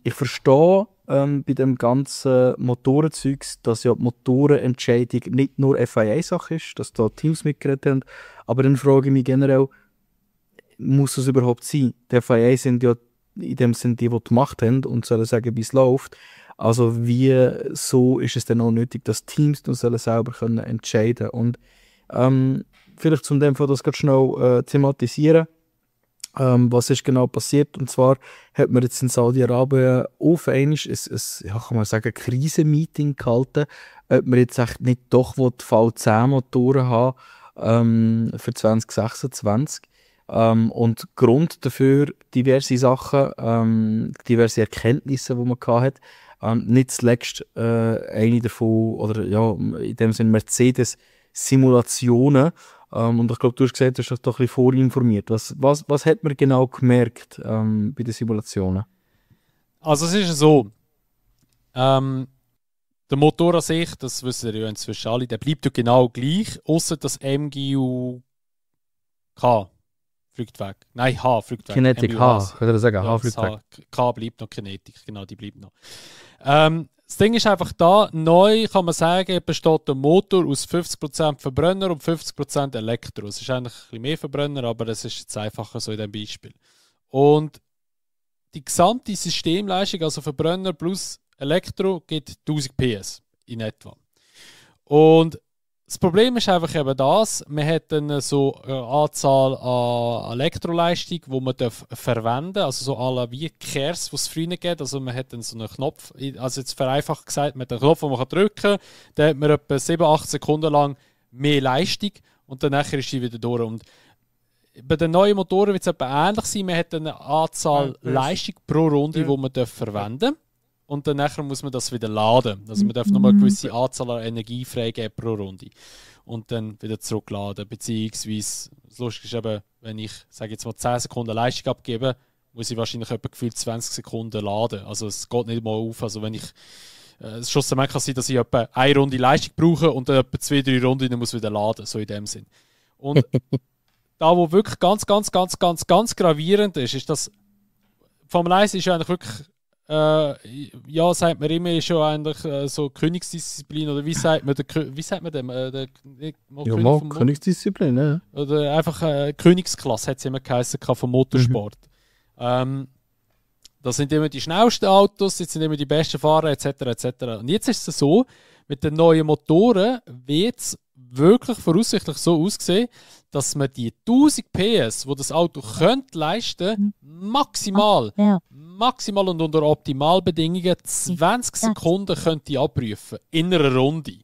Ich verstehe bei dem ganzen Motorenzeugs, dass ja die Motorenentscheidung nicht nur FIA-Sache ist, dass da Teams mitgeredet haben, aber dann frage ich mich generell, muss es überhaupt sein? Die FIA sind ja in dem Sinne die die Macht haben und sollen sagen, wie es läuft. Also wie so ist es dann auch nötig, dass Teams noch selber können entscheiden können. Und vielleicht zum dem Fall das ganz schnell thematisieren. Was ist genau passiert? Und zwar hat man jetzt in Saudi-Arabien auf einmal ja, kann man sagen, Krisenmeeting gehalten, ob man jetzt echt nicht doch V10-Motoren haben für 2026. Und Grund dafür diverse Sachen, diverse Erkenntnisse, die man hatte. Nicht zuletzt eine davon, oder ja, in dem Sinne Mercedes-Simulationen. Und ich glaube, du hast gesagt, du hast doch ein bisschen vorinformiert. Was hat man genau gemerkt bei den Simulationen? Also es ist so, der Motor an sich, das wissen wir ja inzwischen alle, der bleibt ja genau gleich, außer das MGU K fliegt weg. Nein, H fliegt weg. Kinetic MGU H, könnte er sagen, ja, H fliegt weg. K bleibt noch, Kinetic, genau, die bleibt noch. Das Ding ist einfach da, neu kann man sagen, besteht der Motor aus 50% Verbrenner und 50% Elektro. Es ist eigentlich ein bisschen mehr Verbrenner, aber das ist jetzt einfacher so in diesem Beispiel. Und die gesamte Systemleistung, also Verbrenner plus Elektro, gibt 1000 PS in etwa. Und das Problem ist einfach eben das, man hat dann so eine Anzahl an Elektroleistung, die man verwenden darf, also so alle wie Kers, die es früher gibt. Also man hat dann so einen Knopf, also jetzt vereinfacht gesagt, man hat einen Knopf, den man drücken kann, dann hat man etwa 7-8 Sekunden lang mehr Leistung und dann ist sie wieder durch. Und bei den neuen Motoren wird es etwa ähnlich sein, man hat eine Anzahl Leistung pro Runde, die man verwenden darf. Und dann muss man das wieder laden. Also man darf nur eine gewisse Anzahl an Energie freigeben pro Runde. Und dann wieder zurückladen. Beziehungsweise, das Lustige ist eben, wenn ich, sage jetzt mal, 10 Sekunden Leistung abgebe, muss ich wahrscheinlich etwa gefühlt 20 Sekunden laden. Also es geht nicht mal auf. Also wenn ich, es schlussendlich kann sein, dass ich etwa eine Runde Leistung brauche und dann etwa 2-3 Runden muss wieder laden. So in dem Sinn. Und da, wo wirklich ganz gravierend ist, dass Formel 1 ist ja eigentlich wirklich ja, sagt man immer, ist schon eigentlich so Königsdisziplin, oder wie sagt man dem? Königsdisziplin, ja. Oder einfach Königsklasse hat es immer geheißen vom Motorsport. das sind immer die schnellsten Autos, das sind immer die besten Fahrer etc. etc. Und jetzt ist es so, mit den neuen Motoren wird es wirklich voraussichtlich so aussehen, dass man die 1000 PS, die das Auto könnte leisten, maximal und unter Optimalbedingungen 20 Sekunden könnte abprüfen in einer Runde.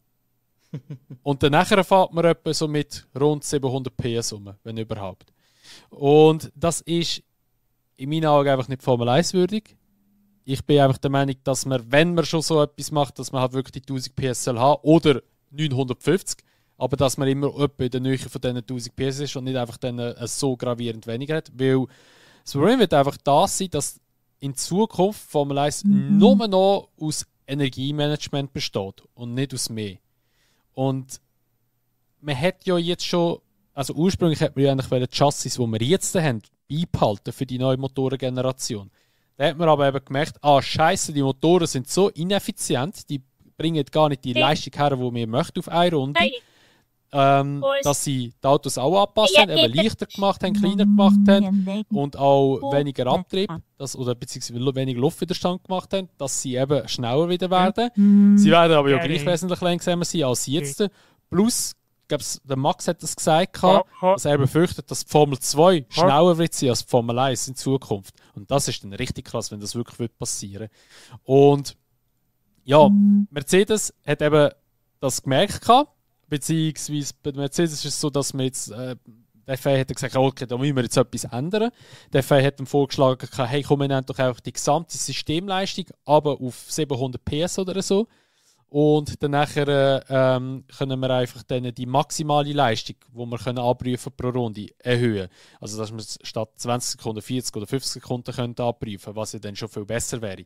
Und dann nachher fährt man etwa so mit rund 700 PS um, wenn überhaupt. Und das ist in meinen Augen einfach nicht Formel 1 würdig. Ich bin einfach der Meinung, dass man, wenn man schon so etwas macht, dass man halt wirklich die 1000 PS soll haben oder 950, aber dass man immer etwa in der Nähe von diesen 1000 PS ist und nicht einfach dann so gravierend weniger hat. Weil das Problem wird einfach das sein, dass in Zukunft Formel 1 nur noch aus Energiemanagement besteht und nicht aus mehr. Und man hat ja jetzt schon, also ursprünglich hat man ja eigentlich die Chassis, die wir jetzt haben, beibehalten für die neue Motorengeneration. Da hat man aber eben gemerkt, Scheiße, die Motoren sind so ineffizient, die bringen gar nicht die Leistung her, die wir möchten auf eine Runde. Dass sie die Autos auch angepasst haben, eben leichter gemacht haben, kleiner gemacht haben und auch weniger Abtrieb oder beziehungsweise weniger Luftwiderstand gemacht haben, dass sie eben schneller wieder werden. Sie werden aber ja gleich wesentlich langsamer sein als jetzt. Plus, ich glaube, der Max hat das gesagt, dass er befürchtet, dass die Formel 2 schneller wird sein als die Formel 1 in Zukunft. Und das ist dann richtig krass, wenn das wirklich passieren wird. Und ja, Mercedes hat eben das gemerkt gehabt. Beziehungsweise bei Mercedes ist es so, dass man jetzt, der FIA hat gesagt, okay, da müssen wir jetzt etwas ändern. Der FIA hat ihm vorgeschlagen, hey komm, wir nehmen doch einfach die gesamte Systemleistung aber auf 700 PS oder so. Und dann nachher können wir einfach dann die maximale Leistung, die wir können abprüfen pro Runde, erhöhen. Also dass wir statt 20 Sekunden 40 oder 50 Sekunden können abprüfen, was ja dann schon viel besser wäre.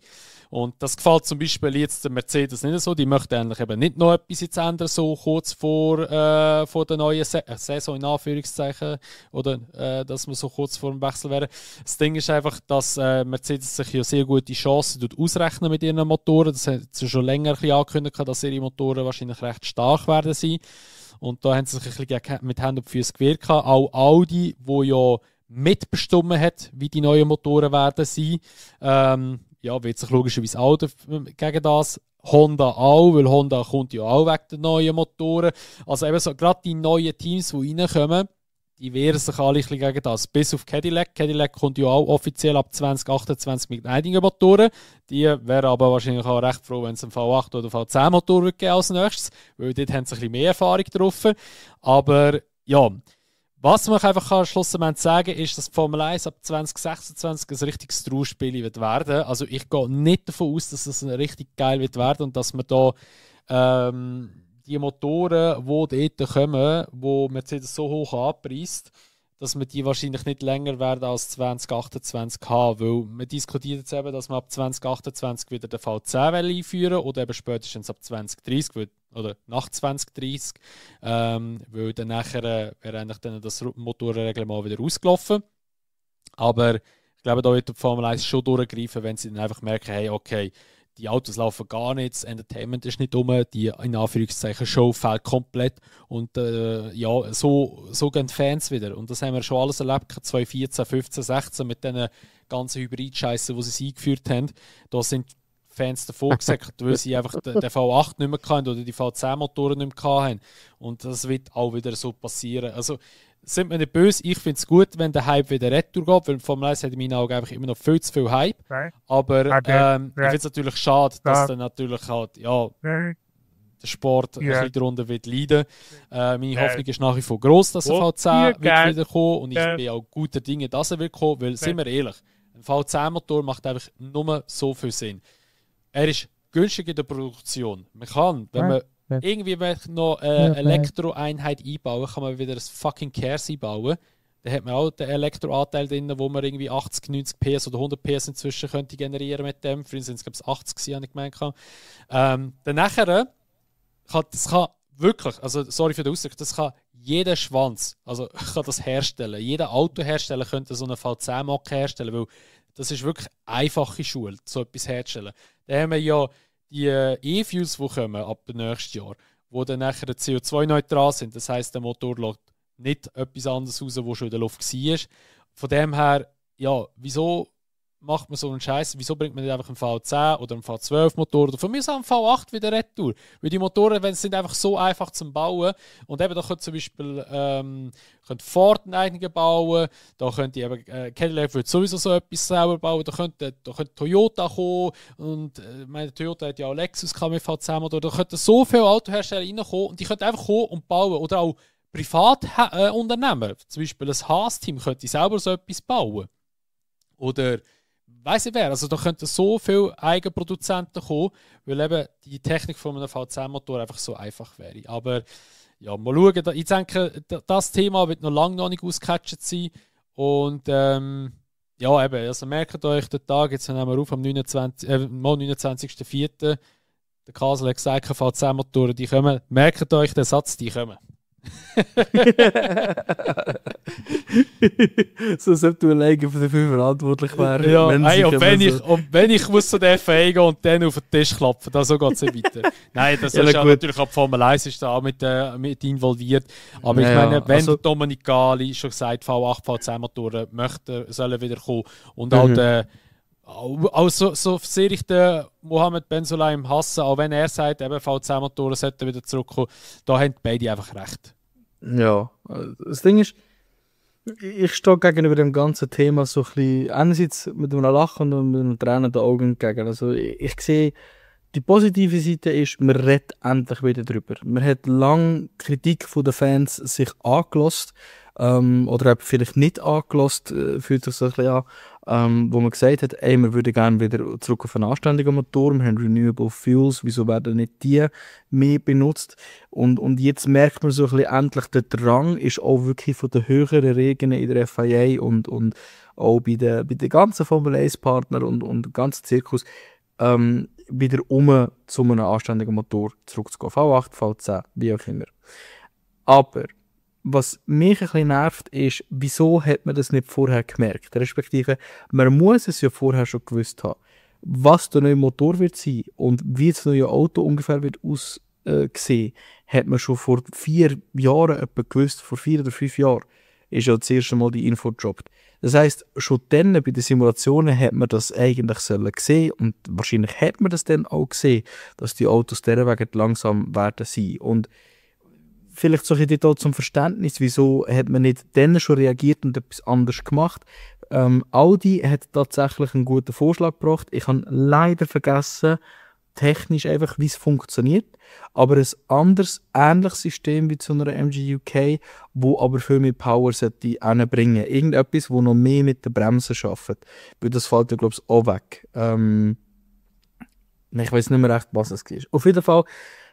Und das gefällt zum Beispiel jetzt der Mercedes nicht so. Die möchten eigentlich eben nicht noch etwas jetzt ändern, so kurz vor der neuen Saison in Anführungszeichen, oder dass wir so kurz vor dem Wechsel wären. Das Ding ist einfach, dass Mercedes sich ja sehr gute Chancen ausrechnen mit ihren Motoren. Das hat sie schon länger ein bisschen angekündigt, dass ihre Motoren wahrscheinlich recht stark werden sein. Und da haben sie sich ein bisschen mit Händen und Füßen gewehrt. Auch Audi, wo ja mitbestimmt hat, wie die neuen Motoren werden sein, wird sich logischerweise auch gegen das. Honda auch, weil Honda kommt ja auch wegen der neuen Motoren. Also eben so, gerade die neuen Teams, die reinkommen, die wehren sich alle ein bisschen gegen das. Bis auf Cadillac. Cadillac kommt ja auch offiziell ab 2028 mit einigen Motoren. Die wären aber wahrscheinlich auch recht froh, wenn es einen V8 oder V10-Motor geben als nächstes, weil dort haben sie ein bisschen mehr Erfahrung drauf. Aber ja, was man einfach schlussendlich sagen kann, ist, dass die Formel 1 ab 2026 ein richtiges Trauerspiel wird werden. Also ich gehe nicht davon aus, dass es richtig geil wird werden und dass man da die Motoren, die dort kommen, die Mercedes so hoch anpreist, dass wir die wahrscheinlich nicht länger werden als 2028 haben. Weil man diskutiert jetzt eben, dass man ab 2028 wieder den V10 einführen oder eben spätestens ab 2030 oder nach 2030. Weil dann nachher wäre eigentlich dann das Motorenreglement wieder ausgelaufen. Aber ich glaube, da wird die Formel 1 schon durchgreifen, wenn sie dann einfach merken, hey, okay, die Autos laufen gar nicht, das Entertainment ist nicht um, die in Anführungszeichen Show fehlt komplett und so gehen die Fans wieder. Und das haben wir schon alles erlebt, 2014, 15, 16 mit diesen ganzen Hybrid-Scheissen, die sie eingeführt haben. Da sind Fans davon gesagt, weil sie einfach den V8 nicht mehr hatten oder die V10-Motoren nicht mehr hatten. Und das wird auch wieder so passieren. Also sind wir nicht böse, ich finde es gut, wenn der Hype wieder retour geht, weil Formel 1 hat in meinen Augen einfach immer noch viel zu viel Hype. Aber ich finde es natürlich schade, dass dann natürlich halt, der Sport ein bisschen darunter wird leiden. Meine Hoffnung ist nach wie vor gross, dass der V10 wird wieder kommen und ich bin auch guter Dinge, dass er wird kommen, weil, sind wir ehrlich, ein V10-Motor macht einfach nur so viel Sinn. Er ist günstig in der Produktion. Man kann, wenn man irgendwie noch eine Elektroeinheit einbauen, kann man wieder ein fucking Kers einbauen. Da hat man auch den Elektroanteil drin, wo man irgendwie 80, 90 PS oder 100 PS inzwischen könnte generieren mit dem. Früher sind es, glaube ich, 80, habe ich gemeint. Dann nachher das kann wirklich, also sorry für den Ausdruck, das kann jeder Schwanz, also kann das herstellen. Jeder Autohersteller könnte so eine V10-Marke herstellen, weil das ist wirklich einfache Schule, so etwas herzustellen. Da haben wir ja die E-Fuels, die kommen ab dem nächsten Jahr, die dann nachher CO2-neutral sind. Das heisst, der Motor lässt nicht etwas anderes raus, was schon in der Luft war. Von dem her, ja, wieso macht man so einen Scheiß? Wieso bringt man nicht einfach einen V10 oder einen V12 Motor oder von mir aus auch einen V8 wieder retour? Weil die Motoren sind einfach so einfach zum Bauen und eben da könnt zum Beispiel könnt Ford einen eigenen bauen, da könnt ihr eben Cadillac wird sowieso so etwas selber bauen, da könnte Toyota kommen und meine Toyota hat ja auch Lexus mit V10 Motor, da könnten so viele Autohersteller reinkommen und die könnten einfach kommen und bauen oder auch Privatunternehmer, zum Beispiel ein Haas-Team könnte selber so etwas bauen. Oder weiss ich wer, also da könnten so viele Eigenproduzenten kommen, weil eben die Technik von einem V10-Motor einfach so einfach wäre. Aber ja, mal schauen, ich denke, das Thema wird noch nicht ausgecatcht sein. Und ja, eben, also merkt euch den Tag, jetzt nehmen wir auf am 29.04. Der Kasel hat gesagt, V10-Motoren, die kommen. Merkt euch den Satz, die kommen. So sollte du alleine dafür verantwortlich wären. Ja, und wenn ich muss zu der FA gehen und dann auf den Tisch klopfen, dann so geht es nicht weiter. Nein, das ist ja natürlich auch die Formel 1 ist da auch mit involviert. Aber ich meine, wenn also, Dominik Gali schon gesagt V8, V10 Motoren sollen wieder kommen und auch so sehr ich den Mohammed Ben Sulayem hassen, auch wenn er sagt, eben V10 Motoren sollten wieder zurückkommen, da haben beide einfach recht. Ja, das Ding ist, ich stehe gegenüber dem ganzen Thema so ein bisschen, einerseits mit einem Lachen und mit einem Tränen in den Augen entgegen. Also ich sehe, die positive Seite ist, man redet endlich wieder drüber. Man hat lange Kritik von den Fans sich angelassen, oder eben vielleicht nicht angelassen, fühlt sich so ein bisschen an, wo man gesagt hat, ey, wir würden gerne wieder zurück auf einen anständigen Motor, wir haben Renewable Fuels, wieso werden nicht die mehr benutzt? Und jetzt merkt man so ein bisschen endlich, der Drang ist auch wirklich von den höheren Regeln in der FIA und auch bei den ganzen Formel 1 Partnern und dem ganzen Zirkus, wieder zu einem anständigen Motor zurückzugehen. V8, V10, wie auch immer. Aber was mich ein bisschen nervt, ist, wieso hat man das nicht vorher gemerkt? Respektive, man muss es ja vorher schon gewusst haben, was der neue Motor wird sein und wie das neue Auto ungefähr wird aussehen, hat man schon vor 4 Jahren etwa gewusst, vor 4 oder 5 Jahren ist ja das erste Mal die Info gedroppt. Das heisst, schon dann bei den Simulationen hat man das eigentlich gesehen und wahrscheinlich hat man das dann auch gesehen, dass die Autos derwegen langsam werden sein. Und vielleicht so ein bisschen zum Verständnis, wieso hat man nicht dann schon reagiert und etwas anderes gemacht. Audi hat tatsächlich einen guten Vorschlag gebracht. Ich habe leider vergessen, technisch einfach, wie es funktioniert. Aber ein anderes, ähnliches System wie zu einer MG UK, wo aber viel mehr Power sollte bringen. Irgendetwas, wo noch mehr mit den Bremsen arbeitet. Weil das fällt ja, glaube ich, auch weg. Ich weiß nicht mehr recht, was es war. Auf jeden Fall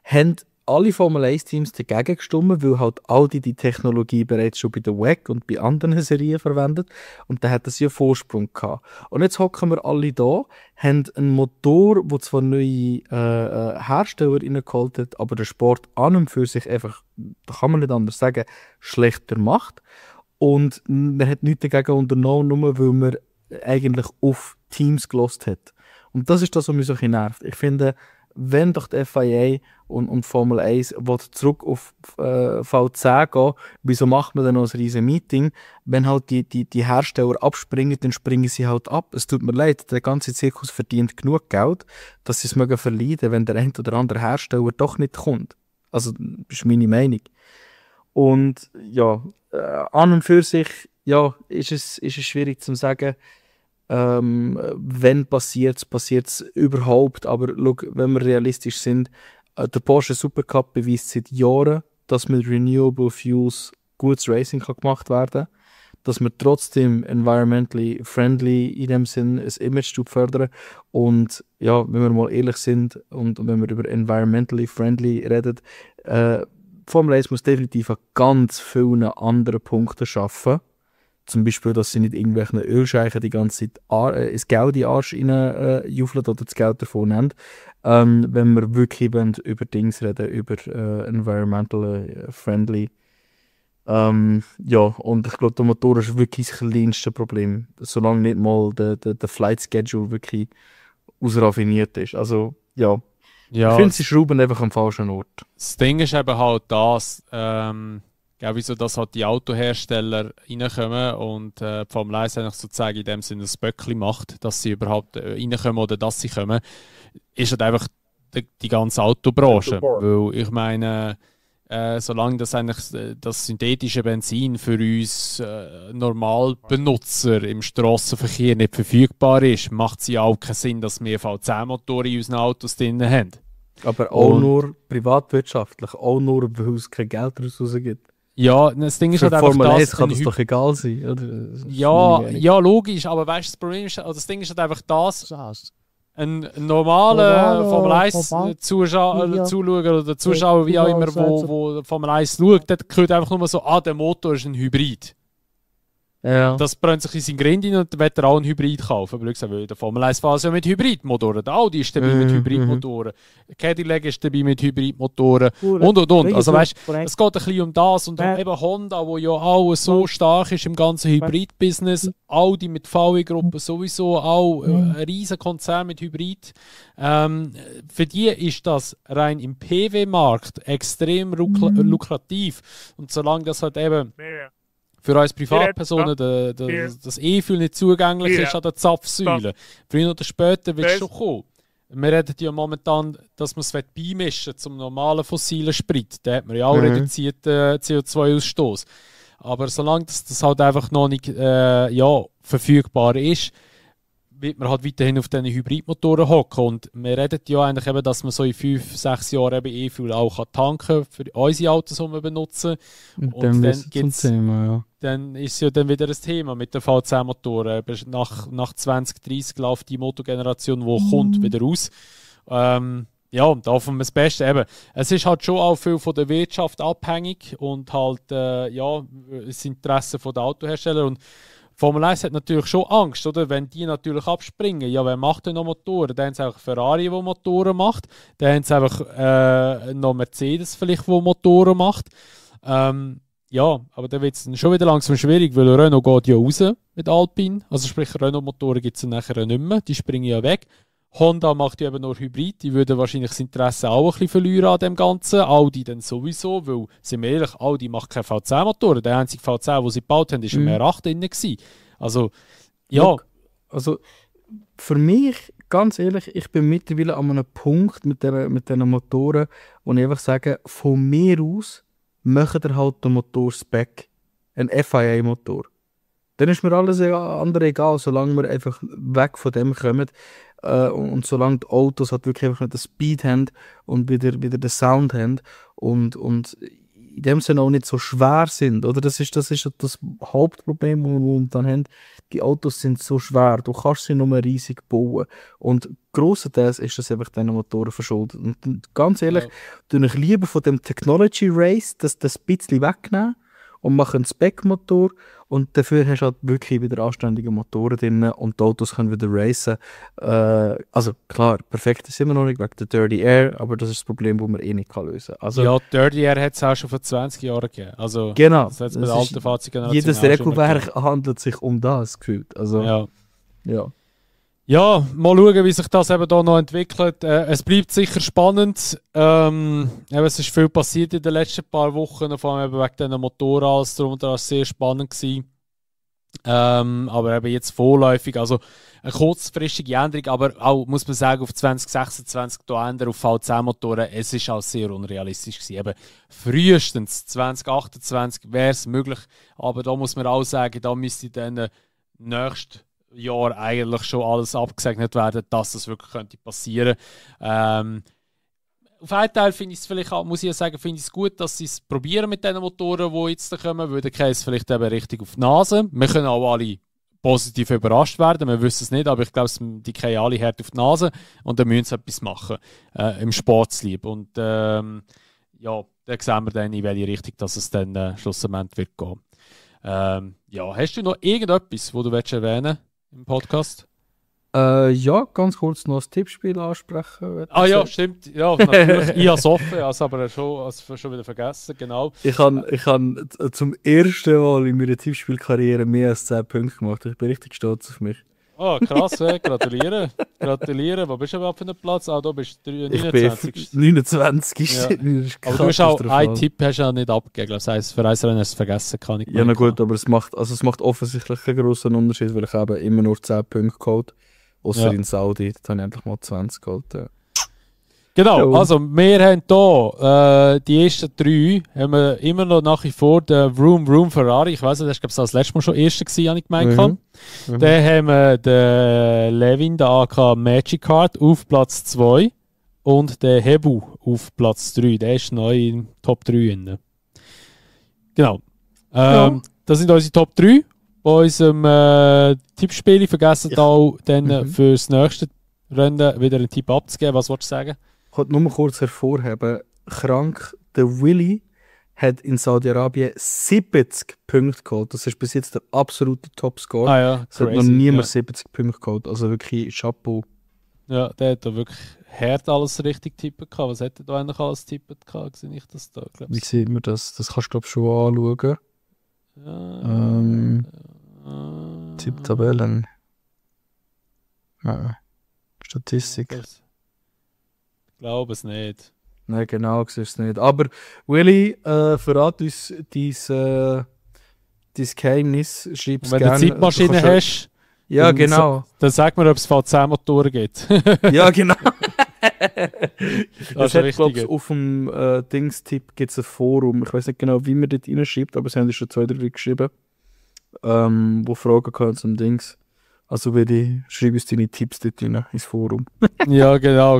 haben alle Formel 1 Teams dagegen gestimmt, weil halt Audi die Technologie bereits schon bei der WEC und bei anderen Serien verwendet und da hat es ja Vorsprung gehabt. Und jetzt hocken wir alle da, haben einen Motor, der zwar neue Hersteller reingeholt hat, aber der Sport an und für sich einfach, da kann man nicht anders sagen, schlechter macht. Und man hat nichts dagegen unternommen, nur weil man eigentlich auf Teams gelost hat. Und das ist das, was mich so ein bisschen nervt. Ich finde, wenn doch die FIA und Formel 1 zurück auf V10 gehen, wieso macht man dann noch ein riesen Meeting? Wenn halt die Hersteller abspringen, dann springen sie halt ab. Es tut mir leid, der ganze Zirkus verdient genug Geld, dass sie es mögen verleiden, wenn der ein oder andere Hersteller doch nicht kommt. Also, das ist meine Meinung. Und ja, an und für sich ja, ist es schwierig zu sagen, wenn passiert es überhaupt, aber schau, wenn wir realistisch sind, der Porsche Supercup beweist seit Jahren, dass mit Renewable Fuels gutes Racing kann gemacht werden kann, dass wir trotzdem environmentally friendly in dem Sinn ein Image fördern und ja, wenn wir mal ehrlich sind und wenn wir über environmentally friendly reden, Formel 1 muss definitiv an ganz vielen anderen Punkten arbeiten. Zum Beispiel, dass sie nicht irgendwelchen Ölscheichen die ganze Zeit das Geld in den Arsch reinjuffeln oder das Geld davon haben. Wenn wir wirklich über Dings reden, über environmental friendly. Ja, und ich glaube, der Motor ist wirklich das kleinste Problem. Solange nicht mal der Flight Schedule wirklich ausraffiniert ist. Also, ja. Ich finde, sie schrauben einfach am falschen Ort. Das Ding ist eben halt das, wieso dass halt die Autohersteller reinkommen und die Formel 1 eigentlich sozusagen in dem Sinne ein Böckli macht, dass sie überhaupt reinkommen oder dass sie kommen, ist halt einfach die ganze Autobranche. Weil ich meine, solange das eigentlich das synthetische Benzin für uns Normalbenutzer im Strassenverkehr nicht verfügbar ist, macht es ja auch keinen Sinn, dass wir V10-Motoren in unseren Autos drin haben. Aber auch nur privatwirtschaftlich, auch nur, weil es kein Geld daraus gibt. Ja, das Ding ist für halt einfach Formel 1 das... kann das doch egal sein, oder? Ja, logisch, aber weißt du, das Problem ist, also das Ding ist halt einfach das... Ein normaler Formel 1 Zuschauer oder Zuschauer, wie auch immer, wo Formel 1 schaut, der hört einfach nur so, der Motor ist ein Hybrid. Ja. Das brennt sich in sein Grind rein und dann wird er auch einen Hybrid kaufen. Aber weil der Formel 1 fährt ja mit Hybridmotoren. Der Audi ist dabei mit Hybridmotoren. Cadillac ist dabei mit Hybridmotoren. Und. Also weißt du, es geht ein bisschen um das. Und eben Honda, wo ja auch so stark ist im ganzen Hybrid-Business. Audi mit VW-Gruppe sowieso auch ein riesen Konzern mit Hybrid. Für die ist das rein im PW-Markt extrem lukrativ. Und solange das halt eben für uns Privatpersonen das E-Fuel nicht zugänglich ist an der Zapfsäule. Früher oder später wird es schon kommen. Wir reden ja momentan, dass man es beimischen zum normalen fossilen Sprit. Da hat man ja auch reduzierten CO2-Ausstoß. Aber solange das halt einfach noch nicht verfügbar ist, wird man halt weiterhin auf diesen Hybridmotoren hocken. Und wir reden ja eigentlich eben, dass man so in 5-6 Jahren eben E-Fuel auch tanken kann für unsere Autos, die wir benutzen. Und dann gibt's, Thema, ja. Dann ist es ja dann wieder ein Thema mit den V10-Motoren. Nach 2030 läuft die Motorgeneration, die kommt, wieder aus. Ja, und da hoffen wir das Beste. Eben, es ist halt schon auch viel von der Wirtschaft abhängig und halt das Interesse der Autohersteller. Und Formel 1 hat natürlich schon Angst, oder? Wenn die natürlich abspringen. Ja, wer macht denn noch Motoren? Dann haben sie einfach Ferrari, der Motoren macht. Dann haben sie einfach noch Mercedes vielleicht, der Motoren macht. Ja, aber dann wird es schon wieder langsam schwierig, weil Renault geht ja raus mit Alpine. Also sprich, Renault-Motoren gibt es nachher nicht mehr. Die springen ja weg. Honda macht ja eben nur Hybrid. Die würden wahrscheinlich das Interesse auch ein bisschen verlieren an dem Ganzen. Audi dann sowieso, weil, sind wir ehrlich, Audi macht keine V10-Motoren. Der einzige V10, den sie gebaut haben, war ein R8 drin gewesen. Also, ja. Also, für mich, ganz ehrlich, ich bin mittlerweile an einem Punkt mit diesen Motoren, wo ich einfach sage, von mir aus macht ihr halt den Motor-Spec. Ein FIA-Motor. Dann ist mir alles andere egal, solange wir einfach weg von dem kommen. Und solange die Autos halt wirklich einfach nicht den Speed haben und wieder den Sound haben und in dem Sinne auch nicht so schwer sind, oder? Das ist das Hauptproblem, das wir dann haben. Die Autos sind so schwer, du kannst sie nur riesig bauen. Und grossenteils ist das einfach diesen Motoren verschuldet. Und ganz ehrlich, tue ich lieber von dem Technology Race das bisschen wegnehmen und mache einen Spec-Motor und dafür hast du halt wirklich wieder anständige Motoren drin und die Autos können wieder racen. Also klar, perfekt ist immer noch nicht wegen der Dirty Air, aber das ist das Problem, das man nicht lösen kann. Also, ja, Dirty Air hat es auch schon vor 20 Jahren gegeben. Also, genau. Das hat's bei der alten Fahrzeuggeneration jedes Regelwerk handelt sich um das, gefühlt. Also, ja. Ja, mal schauen, wie sich das eben da noch entwickelt. Es bleibt sicher spannend. Es ist viel passiert in den letzten paar Wochen, vor allem eben wegen diesen Motoren, alles drum und dran, sehr spannend gewesen. Aber eben jetzt vorläufig, also eine kurzfristige Änderung, aber auch, muss man sagen, auf 2026 da ändern auf V10-Motoren, es ist auch sehr unrealistisch gewesen. Eben frühestens 2028 wäre es möglich, aber da muss man auch sagen, da müsste dann nächstes Jahr eigentlich schon alles abgesegnet werden, dass das wirklich könnte passieren. Auf einen Teil finde ich es vielleicht auch, muss ich sagen, finde ich es gut, dass sie es probieren mit den Motoren, die jetzt da kommen, weil der Case vielleicht eben richtig auf die Nase. Wir können auch alle positiv überrascht werden, wir wissen es nicht, aber ich glaube, die kriegen alle hart auf die Nase und dann müssen sie etwas machen im Sportslieb. Und da sehen wir dann, in welche Richtung dass es dann schlussendlich wird gehen. Hast du noch irgendetwas, was du erwähnen willst im Podcast? Ja, ganz kurz noch ein Tippspiel ansprechen. Ja, stimmt. Ja, natürlich. Ich habe es offen, aber schon wieder vergessen, genau. Ich habe zum ersten Mal in meiner Tippspielkarriere mehr als 10 Punkte gemacht. Ich bin richtig stolz auf mich. Oh, krass, gratuliere. Gratuliere. Wo bist du überhaupt für einen Platz? Ah, du bist 29. Ich bin 29. Ja. Aber du hast auch einen Tipp hast du auch nicht abgegeben. Das heisst, für Eisrennen hast du es vergessen. Kann ich ja, na gut, aber es macht offensichtlich keinen grossen Unterschied, weil ich eben immer nur 10 Punkte geholt. Außer in Saudi, da habe ich endlich mal 20 geholt. Ja. Genau, also wir haben hier die ersten 3 haben wir immer noch nach wie vor den Vroom Ferrari. Ich weiss nicht, das war das letzte Mal schon erster gewesen, habe ich gemeint. Dann haben wir den Levin, den AK Magic Card, auf Platz 2 und den Hebu auf Platz 3. Der ist neu in Top 3 drin. Genau. Das sind unsere Top 3. Bei unserem Tippspiel vergessen auch dann für das nächste Rennen wieder einen Tipp abzugeben. Was wolltest du sagen? Ich wollte nur kurz hervorheben, krank, der Willy hat in Saudi-Arabien 70 Punkte geholt. Das ist bis jetzt der absolute Topscore. Ah ja, es hat noch niemand 70 Punkte geholt. Also wirklich Chapeau. Ja, der hat da wirklich hart alles richtig tippen gehabt. Was hätte er da eigentlich alles tippen gehabt? Sehe ich das da, Wie sieht man das? Das kannst du glaube ich schon anschauen. Tipptabellen. Statistik. Ich glaube es nicht. Nein, genau, siehst du es nicht. Aber Willy, verrat uns dein Geheimnis. Schreib es gerne. Wenn du Zeitmaschine hast, ja, genau. Dann sag mir, ob es V10-Motoren gibt. Ja, genau. Das hat, glaube ich, auf dem Dingstipp gibt es ein Forum. Ich weiß nicht genau, wie man dort reinschreibt, aber es haben schon 2, 3 geschrieben, wo Fragen kann zum Dings. Also schreib uns deine Tipps dort rein, ins Forum. Ja, genau.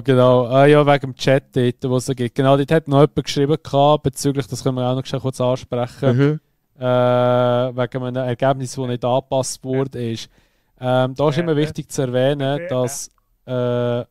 Ja, wegen dem Chat dort, wo es gibt. Genau, dort hat noch jemand geschrieben bezüglich, das können wir auch noch kurz ansprechen, wegen einem Ergebnis, das nicht angepasst wurde. Da ist immer wichtig zu erwähnen, dass ein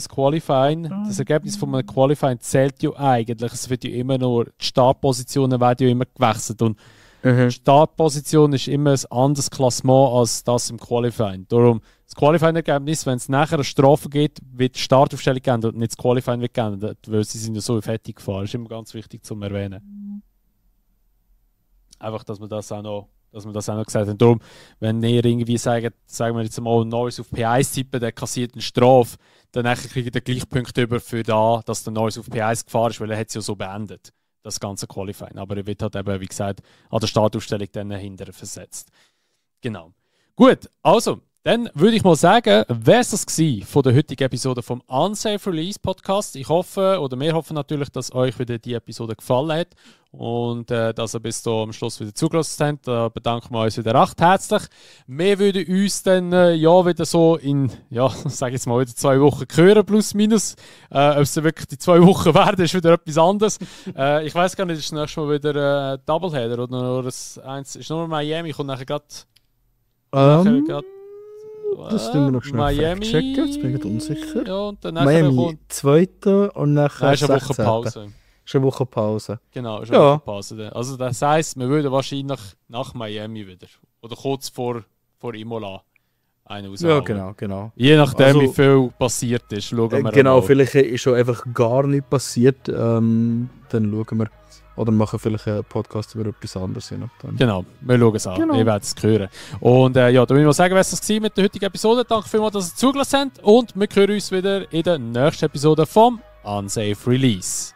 Qualifying, das Ergebnis von einem Qualifying zählt ja eigentlich. Es wird ja immer nur, die Startpositionen werden ja immer gewechselt. Und die Startposition ist immer ein anderes Klassement als das im Qualifying. Darum, das Qualifying-Ergebnis, wenn es nachher eine Strafe gibt, wird die Startaufstellung geändert und nicht das Qualifying wird geändert, weil sie sind ja so fertig gefahren. Das ist immer ganz wichtig zu erwähnen. Einfach, dass wir das auch noch gesagt haben. Darum, wenn ihr irgendwie sagt, sagen wir jetzt mal, Norris auf P1 tippen, der kassiert eine Strafe, dann kriegt ihr den gleichen Punkt über für da, dass der Norris auf P1 gefahren ist, weil er hat es ja so beendet, das ganze Qualifying. Aber er wird halt eben, wie gesagt, an der Startaufstellung dann hinterher versetzt. Genau. Gut, also, dann würde ich mal sagen, wäre es das gewesen von der heutigen Episode vom Unsafe Release Podcast. Ich hoffe, oder wir hoffen natürlich, dass euch wieder die Episode gefallen hat und dass ihr bis am Schluss wieder zugelassen habt. Da bedanken wir uns wieder recht herzlich. Wir würden uns dann wieder so in, sage ich jetzt mal, wieder 2 Wochen hören, plus minus. Ob es dann wirklich die 2 Wochen werden, ist wieder etwas anderes. Ich weiß gar nicht, ist das nächste Mal wieder Doubleheader oder nur eins, ist nur Miami, kommt nachher gerade. Das tun wir noch schnell Miami, checken, jetzt bin ich unsicher. Ja, und dann Miami kommt 2. und nachher ist eine Woche Pause. Ist eine Woche Pause. Genau, ist eine Woche Pause. Also das heisst, wir würden wahrscheinlich nach Miami wieder. Oder kurz vor Imola einen raushauen. Ja, genau. Je nachdem, wie viel passiert ist, schauen wir genau, mal. Vielleicht ist schon einfach gar nichts passiert. Dann schauen wir. Oder machen vielleicht einen Podcast über etwas anderes. Genau, wir schauen es an. Genau. Ihr werdet es hören. Und da will ich mal sagen, was das war mit der heutigen Episode. Danke vielmals, dass ihr zugelassen habt. Und wir hören uns wieder in der nächsten Episode vom Unsafe Release.